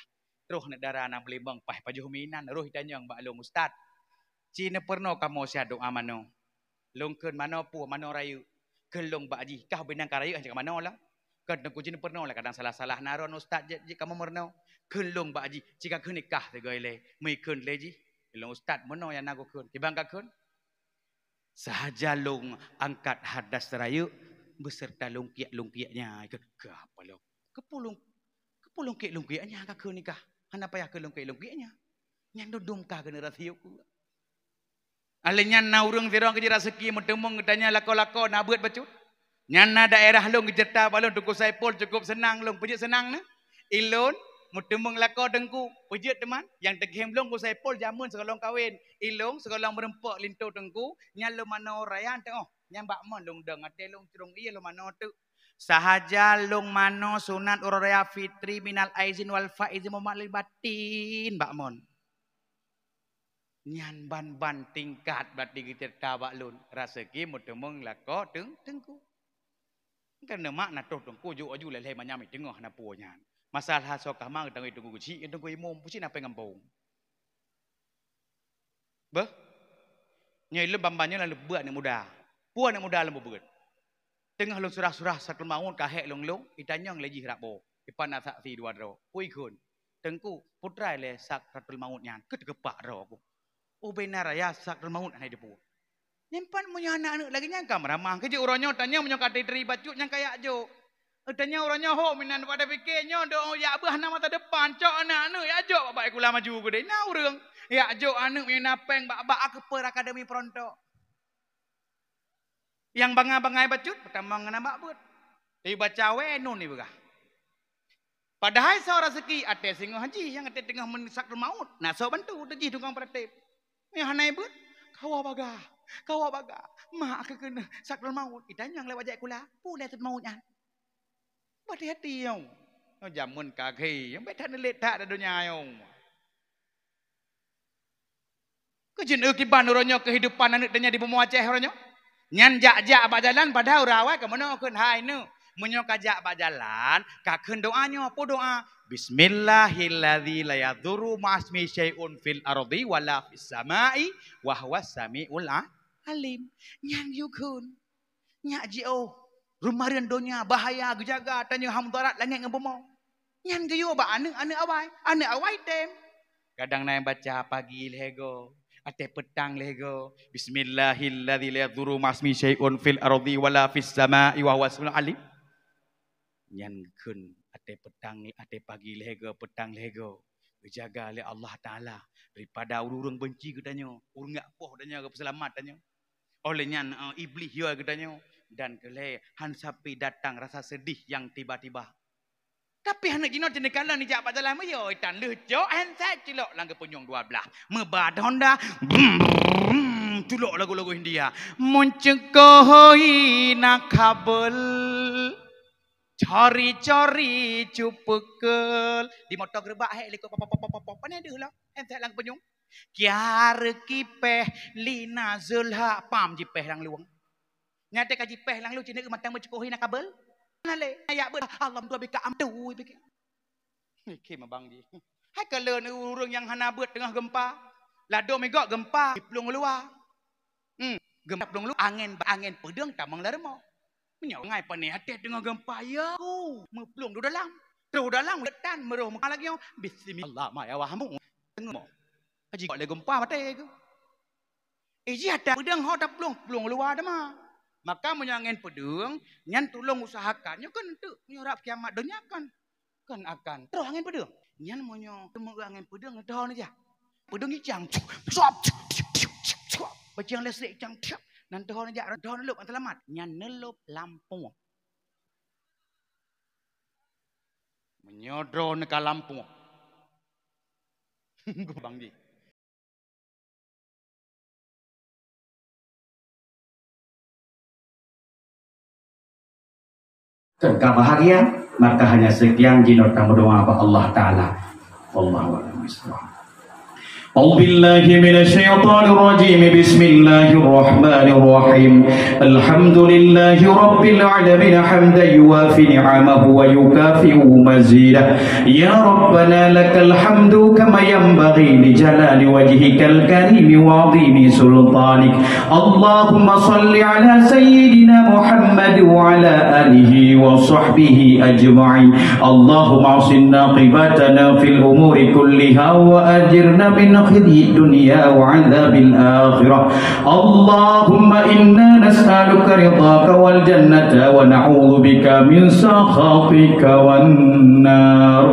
Troh aneuk dara nyang meulimong paih pajoh minan roh itanyong bak lôn, "Ustaz, ci neupeurunoe kamoe siat doa manoe?" Lôn kheun, "Manoe peue? Manoe rayeuk." Kheun lôn bak jih, "Kah ubé nyang ka rayeuk hana cit ka manoe lom." Kheun teungku, "Ci neupeurunoe lé, kadang salah-salah na droeneuh ustaz jeuet, jeuet kamoe meurunoe." Kheun lôn bak jih, "Ci ka kheun ikah sigoe lé." Meukheun lé jih, "Lôn ustaz meunoe nyang na kukheun." "Kiban kakheun?" "Sahaja lôn angkat hadas rayeuk beserta lungkiek-lungkieknya." Keu, keu apa lôn? Keupeue lung-, keupeue lungkiek-lungkieknya kakheun nikah? Hana payah keu lungkiek-lungkieknya. Nyan dum-dum ka keuneuk rayeuk. Alèh nyan na ureuëng sidroe geujak raseuki meuteumong geutanyong lakoe-lakoe na beuet bacut. Nyan na daerah lôn geuceurita bak lôn Teungku Saipul cukup seunang lôn. Peue jeuet seunang neuh? Ilôn meuteumong lakoe teungku. Peue jeuet teuma? Nyang teugém lôn Teungku Saipul jameun sigohlom kawen. Ilôn sigohlom meureumpok linto teungku, nyan lôn manoe raya teuh. Nyan bak mon lôn dong, até lôn crông ié lôn manoe teuk. Sahaja lôn manoe sunat uroe raya fitri minal aizin wal faizin muhammadil batin bak mon. Nyan ban-ban tingkat berarti geuceurita bak lôn, raseuki meuteumong lakoe teung-, teungku. Keuneuk mak na troh teungku jok aju lhèe-lhèe manyam i teungoh na peue nyan. Masalah soe kama geutangui teungku geuchik, teungku imum, pucit na péng gampông. Beuh? Nyoe lôn ban-ban nyoe lam leubeh aneuk muda. Peue aneuk muda lôn peubeuet? Teungoh lôn surah-surah Sakratul Maut ka hék lôn-lôn, itanyong lé jih rab boh. Ipan na saksi dua droe. Peue ikheun? Teungku, peue treuk lé Sakratul Maut nyan? Keu teukeupak droe ku. Ubé na raya Sakratul Maut hana jiteupeue. Nyan pat meunyoe aneuk-aneuk lagèe nyan ka meuramah. Keu jeuet uroe nyoe tanyong meunyoe ka teuteuri bacut nyan ka jak jok. Tanyong uroe nyoe ho meunan pada pike nyoe do jak beuh hana masa depan. Cok aneuk-aneuk jak jok bak-bak sikula maju keudeh. Na ureuëng jak jok aneuk meunyoe na péng bak-bak keupeue akademi peurontok. Nyang bangai-bangai bacut peutamong ngon bak beuet. Tapi baca wèe nun ipeugah. Padahai soe raseuki até singoh jih nyang até teungoh meusakratul maut, na soe bantu teuh jih tukang peuratéb. Nyang hana beuet, kawa bagah, kawa bagah. Mak keu keuneuk sakratul maut, itanyong lé wajak kula, peue lé sakratul maut nyan? Bah hati-hati nyoe. Nyoe jameun ka akhé, nyang bèk that neulet that lam donya nyoe. Keu jeuet kiban uroe nyoe keuhidupan aneuk tanyoe di bumoe Aceh uroe nyoe. Nyan jak-jak bak jalan padahai ureueng awai ka meunoe kheun, "Hai neuk, meunyoe ka jak bak jalan, ka kheun doa nyoe." Peue doa? "Bismillahilladzi la yadurru ma'asmihi syai'un fil ardi wala fis sama'i wa huwas sami'ul a-, alim." Nyan yue kheun. Nyak jiôh, rumareuen donya bahaya geujaga tanyoe hana mudarat langét ngon bumoe. Nyan geuyue bak aneuk-aneuk awai, aneuk awai tem. Kadang na nyang baca pagi lhèe goe, até peutang lhèe goe, "Bismillahilladzi la yadurru ma'asmihi syai'un fil ardi wala fis sama'i wa huwas samiul alim." Nyan kheun até peutang, até pagi lhèe goe, peutang lhèe goe. Geujaga lé Allah Taala daripada ureueng-ureueng beunci keu tanyoe, ureueng jak poh tanyoe, geupeuseulamat tanyoe. Óh lheueh nyan, eh, Iblih yue geutanyoe, dan keu lhèe han sapeue datang rasa seudeh nyang tiba-tiba. Tapi aneuk jinoe teuneuk kalon ijak bak jalan meuyue, tan lheueh cok handset cilok lam geupunyueng dua blah. Meuba Honda, brum, brum, culok lagu-lagu India. Muncengkohoi na kabel, cori-cori cupekel. Di moto geureubak hék likot pop, pop, pop, pop, pop. Pane deuh lah, handset lam geupunyueng. Kiar kipeh lina zeulha pam jipeh lam lueng. Nyan teuka jipeh lam lueng, cit neuk mantong meucukoh hina kabel. Na lé, ayak beuet, Allah meutuah bika am tui bike. Bike mabang jih. Hai kalon ureuëng nyang hana beuet teungoh geumpa. Ladôm igok geumpa, jiplueng u luwa. Hmm, geumpa plueng u luwa, angén, angén peudeueng tamong lam rumoh. Meunyoe ngai pané até teungoh geumpa, ya ku, meuplueng di dalam. Troh dalam, tan, meurôh meuka lagée nyoe, "Bismillah, ma ya wahmu." Teungoh. Ka jigok lé geumpa maté keuh. Iji ata peudeueng ho taplueng, plueng u luwa teuma. Maka meunyoe angén peudeueng, nyan tulông usahakan. Nyoe kan enteuk, meunyoe rab kiamat donya kan. Kan akan troh angén peudeueng. Nyan meunyoe teumeu'eue angén peudeueng, neutoh neujak. Peudeueng icang, cuk, sop, cuk, cuk, cuk, cuk, cuk. Bajang listrik icang, cuk. Nan toho neujak, toho neulôp, seulamat. Nyan neulôp lampu. Meunyoe droeneuh ka lampu. Bang ji. Teuka bahagia, maka hanya sekian jinoe tameudoa bak Allah Taala. Wallahu a'lam bishawab. أعوذ بالله من الشيطان الرجيم. بسم الله الرحمن الرحيم. الحمد لله رب العالمين حمدا يوافي نعمه ويكافئ مزيده. يا ربنا لك الحمد كما ينبغي لجلال وجهك الكريم وعظيم سلطانك. اللهم صل على سيدنا محمد وعلى آله وصحبه أجمعين. اللهم أحسن عاقبتنا في الأمور كلها وأجرنا من خزي الدنيا وعذاب الآخرة. اللهم إنا نسألك رضاك والجنة ونعوذ بك من سخطك والنار.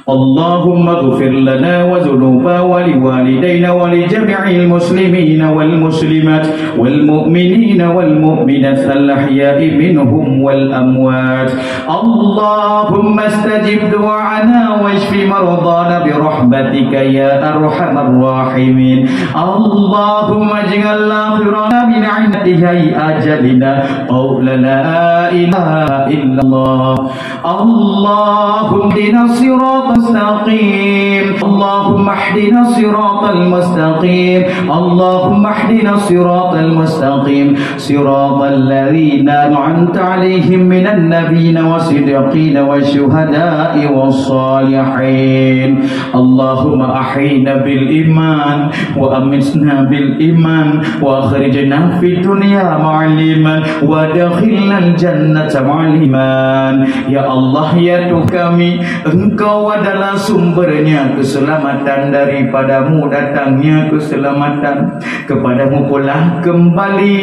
اللهم اغفر لنا وذنوبنا ولوالدينا ولجميع المسلمين والمسلمات والمؤمنين والمؤمنات الأحياء منهم والأموات. اللهم استجب دعاءنا واشف مرضانا برحمتك يا أرحم الراحمين. اللهم اجعل آخرنا من عند انتهاء أجلنا قول لا إله إلا الله. اللهم اهدنا الصراط المستقيم. اللهم اهدنا الصراط المستقيم. اللهم اهدنا الصراط المستقيم. صراط الذين أنعمت عليهم من النبيين والصديقين والشهداء والصالحين. اللهم أحينا بالإيمان وأمتنا بالإيمان وأخرجنا في الدنيا مع الإيمان وأدخلنا الجنة مع الإيمان. Ya Allah, ya Tuhan kami, Engkau adalah sumbernya keselamatan, daripadamu datangnya keselamatan. Kepadamu pula kembali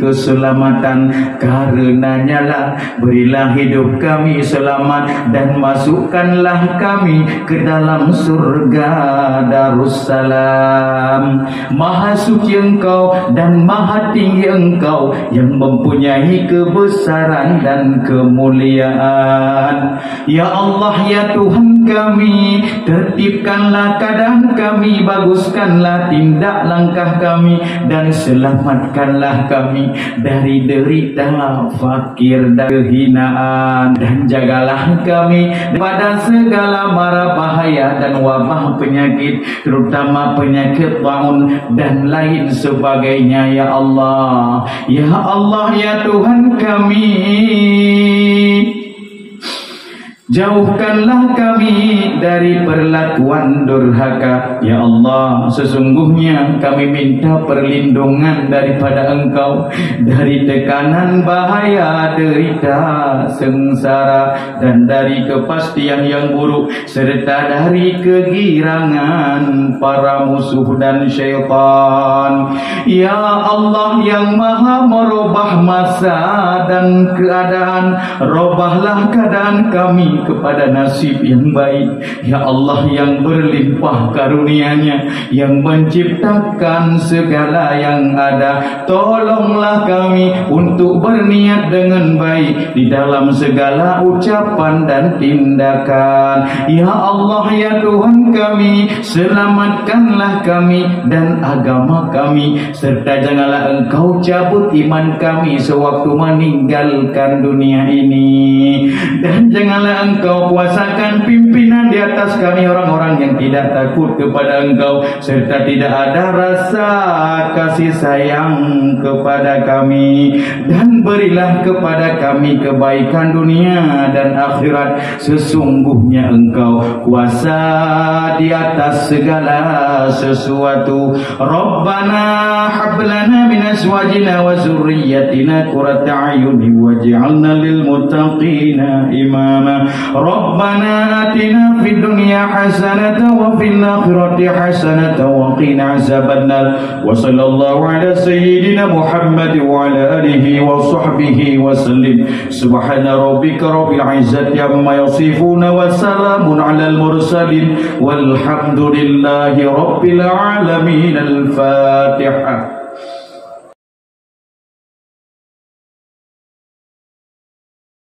keselamatan. Karenanyalah, berilah hidup kami selamat dan masukkanlah kami ke dalam surga Darussalam. Maha suci Engkau dan maha tinggi Engkau yang mempunyai kebesaran dan kemuliaan. Ya Allah, ya Tuhan kami, tertibkanlah keadaan kami, baguskanlah tindak langkah kami, dan selamatkanlah kami dari derita, fakir, dan kehinaan. Dan jagalah kami daripada segala mara bahaya dan wabah penyakit, terutama penyakit taun dan lain sebagainya, ya Allah. Ya Allah, ya Tuhan kami, jauhkanlah kami dari perlakuan durhaka. Ya Allah, sesungguhnya kami minta perlindungan daripada Engkau dari tekanan bahaya, derita, sengsara, dan dari kepastian yang buruk, serta dari kegirangan para musuh dan syaitan. Ya Allah yang Maha merubah masa dan keadaan, robahlah keadaan kami kepada nasib yang baik. Ya Allah yang berlimpah karunia-Nya, yang menciptakan segala yang ada, tolonglah kami untuk berniat dengan baik di dalam segala ucapan dan tindakan. Ya Allah, ya Tuhan kami, selamatkanlah kami dan agama kami, serta janganlah Engkau cabut iman kami sewaktu meninggalkan dunia ini. Dan janganlah Engkau kuasakan pimpinan di atas kami orang-orang yang tidak takut kepada Engkau serta tidak ada rasa kasih sayang kepada kami, dan berilah kepada kami kebaikan dunia dan akhirat. Sesungguhnya Engkau kuasa di atas segala sesuatu. Rabbana hab lana min azwajina wa dzurriyyatina qurrata a'yunin waj'alna lil muttaqina imama. Rabbana atina fid dunya hasanatan wa fil akhirati hasanatan wa qina azabannar. Wa sallallahu ala sayyidina Muhammad wa ala alihi wa sahbihi wa sallim. Subhana rabbika rabbil izzati amma yasifun wa salamun alal mursalin walhamdulillahi rabbil alamin. Al-Fatihah.